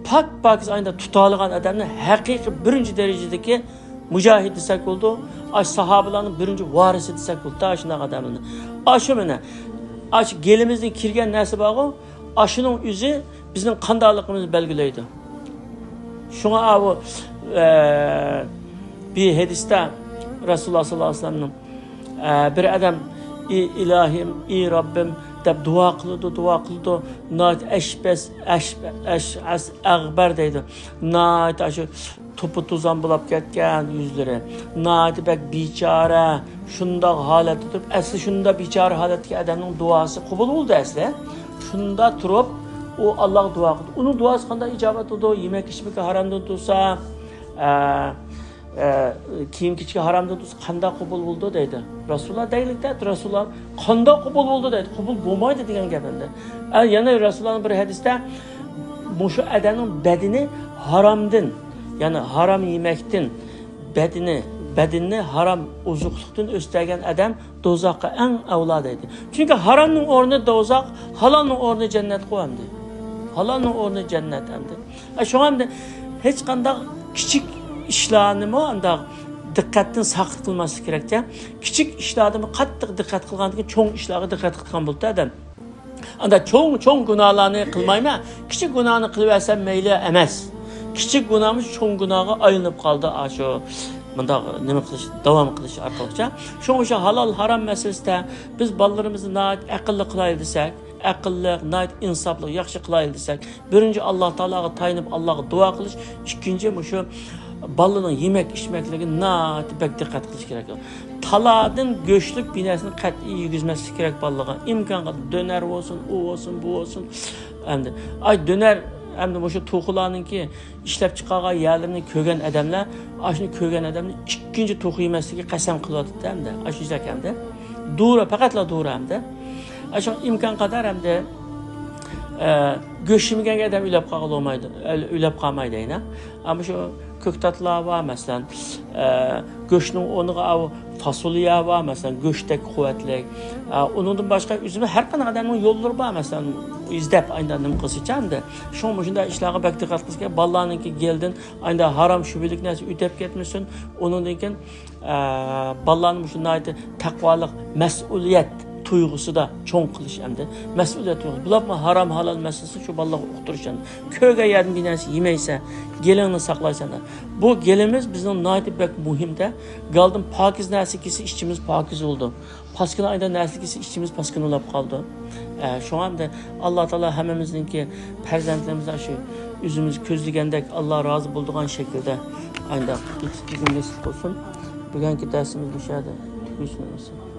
پاك-پاكىز ئاينىدا تۇتالىغان ئادەمنى ھەقىقىي بىرىنچى دەرىجىدىكى مۇجاھىد دېسەك بولىدۇ. ئاشۇ ساھابىلارنىڭ بىرىنچى ۋارىسى دېسەك بولىدۇ، ئاشۇنداق ئادەملەرنى. ئاشۇ مانا، ئاشۇ گېلىمىزدىن كىرگەن نەرسە بارغۇ، ئاشۇنىڭ ئۆزى بىزنىڭ قانداقلىقىمىزنى بەلگىلەيدۇ. شۇڭا ئاۋۇ، ئە، بىر ھەدىستە رەسۇلۇللا ساللاللاھۇ ئەلەيھى ۋەسەللەمنىڭ، ئە، بىر ئادەم، «ئى ئىلاھىم، ئى رەببىم» دەپ دۇئا قىلىدۇ، دۇئا قىلىدۇ. ناھايىتى ئەشبەس، ئەش-، ئەشئەس ئەغبەر دەيدۇ. ناھايىتى ئاشۇ توپا-توزان بولاپ كەتكەن يۈزلىرى، ناھايىتى بەك بىچارە، شۇنداق ھالەتتە تۇرۇپ، ئەسلى شۇنداق بىچارە ھالەتتىكى ئادەمنىڭ دۇئاسى قوبۇل بولدى ئەسلى. شۇنداق تۇرۇپ، ئۇ ئاللاغا دۇئا قىلدى. ئۇنىڭ دۇئاسى قانداق ئىجابەت بولدى؟ يېمەك-ئىچمىكى ھارامدىن تۇرسا، ئە، ئە، كىيىم-كېچىكى ھارامدىن تۇرسا قانداق قوبۇل بولىدۇ دەيدۇ. رەسۇلۇللا دەيلىكتە، رەسۇلۇللا قانداق قوبۇل بولىدۇ دەيدۇ. قوبۇل بولمايدۇ دېگەن گەپ ئەمدى. ئە، يەنە رەسۇلۇللانىڭ بىر ھەدىستە، مۇشۇ ئادەمنىڭ بەدىنى ھارامدىن، يەنى ھارام يېمەكتىن بەدىنى، بەدىنىنى ھارام ئوزۇقلۇقتىن ئۆستۈرگەن ئادەم دوزاخقا ئەڭ ئەۋلا دەيدۇ. چۈنكى ھارامنىڭ ئورنى دوزاخ، ھالالنىڭ ئورنى جەننەتقۇ ئەمدى. ھالالنىڭ ئورنى جەننەت ئەمدى. ئە، شۇڭا ئەمدى ھېچقانداق كىچىك ئىشلارنىمۇ ئانداق دىققەتتىن ساقىت قىلماسلىق كېرەككەن. كىچىك ئىشلاردىمۇ قاتتىق دىققەت قىلغاندىن كېيىن، چوڭ ئىشلارغا دىققەت قىلغان بولىدۇ ئادەم. ئاندا چوڭ، چوڭ گۇناھلارنى قىلمايمەن، كىچىك گۇناھنى قىلىۋەرسەم مەيلى ئەمەس. كىچىك گۇناھمۇ چوڭ گۇناھقا ئايلىنىپ قالدى، ئاشۇ مۇنداق نېمە قىلىش، داۋام قىلىش ئارقىلىقچە. شۇڭا شۇ ھالال، ھارام مەسىلىسىدە بىز بالىلىرىمىزنى ناھايىتى ئەقىللىق قىلايلى دېسەك، ئەقىللىق، ناھايىتى ئىنساپلىق، ياخشى قىلايلى دېسەك، بىرىنچى، ئاللا تائالاغا تايىنىپ، ئاللاغا دۇئا قىلىش. ئىككىنچى، مۇشۇ بالىنىڭ يېمەك ئىچمەكلىكىگە ناھايىتى بەك دىققەت قىلىش كېرەك. تالادىن گۆشلۈك بىر نەرسىنى قەتئىي يېگۈزمەسلىك كېرەك بالىلارغا. ئىمكانغا دۆنەر بولسۇن، ئۇ بولسۇن، بۇ بولسۇن. ئەمدى، ئاي، دۆنەر، ئەمدى مۇشۇ توخۇلارنىڭكى ئىشلەپ چىقارغان يەرلىرىنى كۆرگەن ئادەملەر، ئاشۇنى كۆرگەن ئادەملەر ئىككىنچى توخۇ يېمەسلىككە قەسەم قىلىۋاتىدۇ ئەمدى. ئاشۇ يۈزەك ئەمدى. دورا، پەقەتلا دورا ئەمدى. ئاشۇ ئىمكان قەدەر ئەمدى، ئە، گۆش يېمىگەن ئادەم ئۆلۈپ قالغىلى بولمايدۇ، ئۆلۈپ قالمايدۇ يەنە. ئەمما شۇ كۆكتاتلار بار، مەسىلەن، ئە، گۆشنىڭ ئورنىغا ئاۋۇ فاسوليا بار، مەسىلەن، گۆشتەك قۇۋۋەتلىك. ئە، ئۇنىڭدىن باشقا ئۆزىمىز ھەر قانداق ئادەمنىڭ يوللىرى بار، مەسىلەن، ئىزدەپ ئايندان نېمە قىلسىچە ئەمدى. شۇڭا مۇشۇنداق ئىشلارغا بەك دىققەت قىلىش كېرەك. بالىلارنىڭكى گېلىدىن ئايندان ھارام شۈبھىلىك نەرسە ئۆتۈپ كەتمىسۇن. ئۇنىڭدىن كېيىن، ئە، بالىلارنى مۇشۇ ناھايىتى تەقۋالىق، مەسئۇلىيەت تۇيغۇسىدا چوڭ قىلىش ئەمدى. مەسئۇلىيەت تۇيغۇسى. بولۇپمۇ ھارام، ھالال مەسىلىسى شۇ بالىلارغا ئۇقتۇرۇش ئەمدى. كۆرگەن يەردىن بىر نەرسە يېمەيسەن، گېلىڭنى ساقلايسەن. بۇ گېلىمىز بىزنىڭ ناھايىتى بەك مۇھىم-دە. گالدىن پاكىز نەرسە كىيسە ئىچىمىز پاكىز بولىدۇ. پاسكىنا ئايدا نەرسە كىيسە ئىچىمىز پاسكىنا بولاپ قالىدۇ. ئە، شۇڭا ئەمدى ئاللا تائالا ھەممىمىزنىڭكى پەرزەنتلىرىمىزنى شۇ ئۆزىمىز كۆزلىگەندەك ئاللا رازى بولىدىغان شەكىلدە ئايدا يېتىشىمىزگە نېسىپ قىلسۇن. بۈگۈنكى دەرسىمىز مۇشۇ يەردە تۈگىسۇن.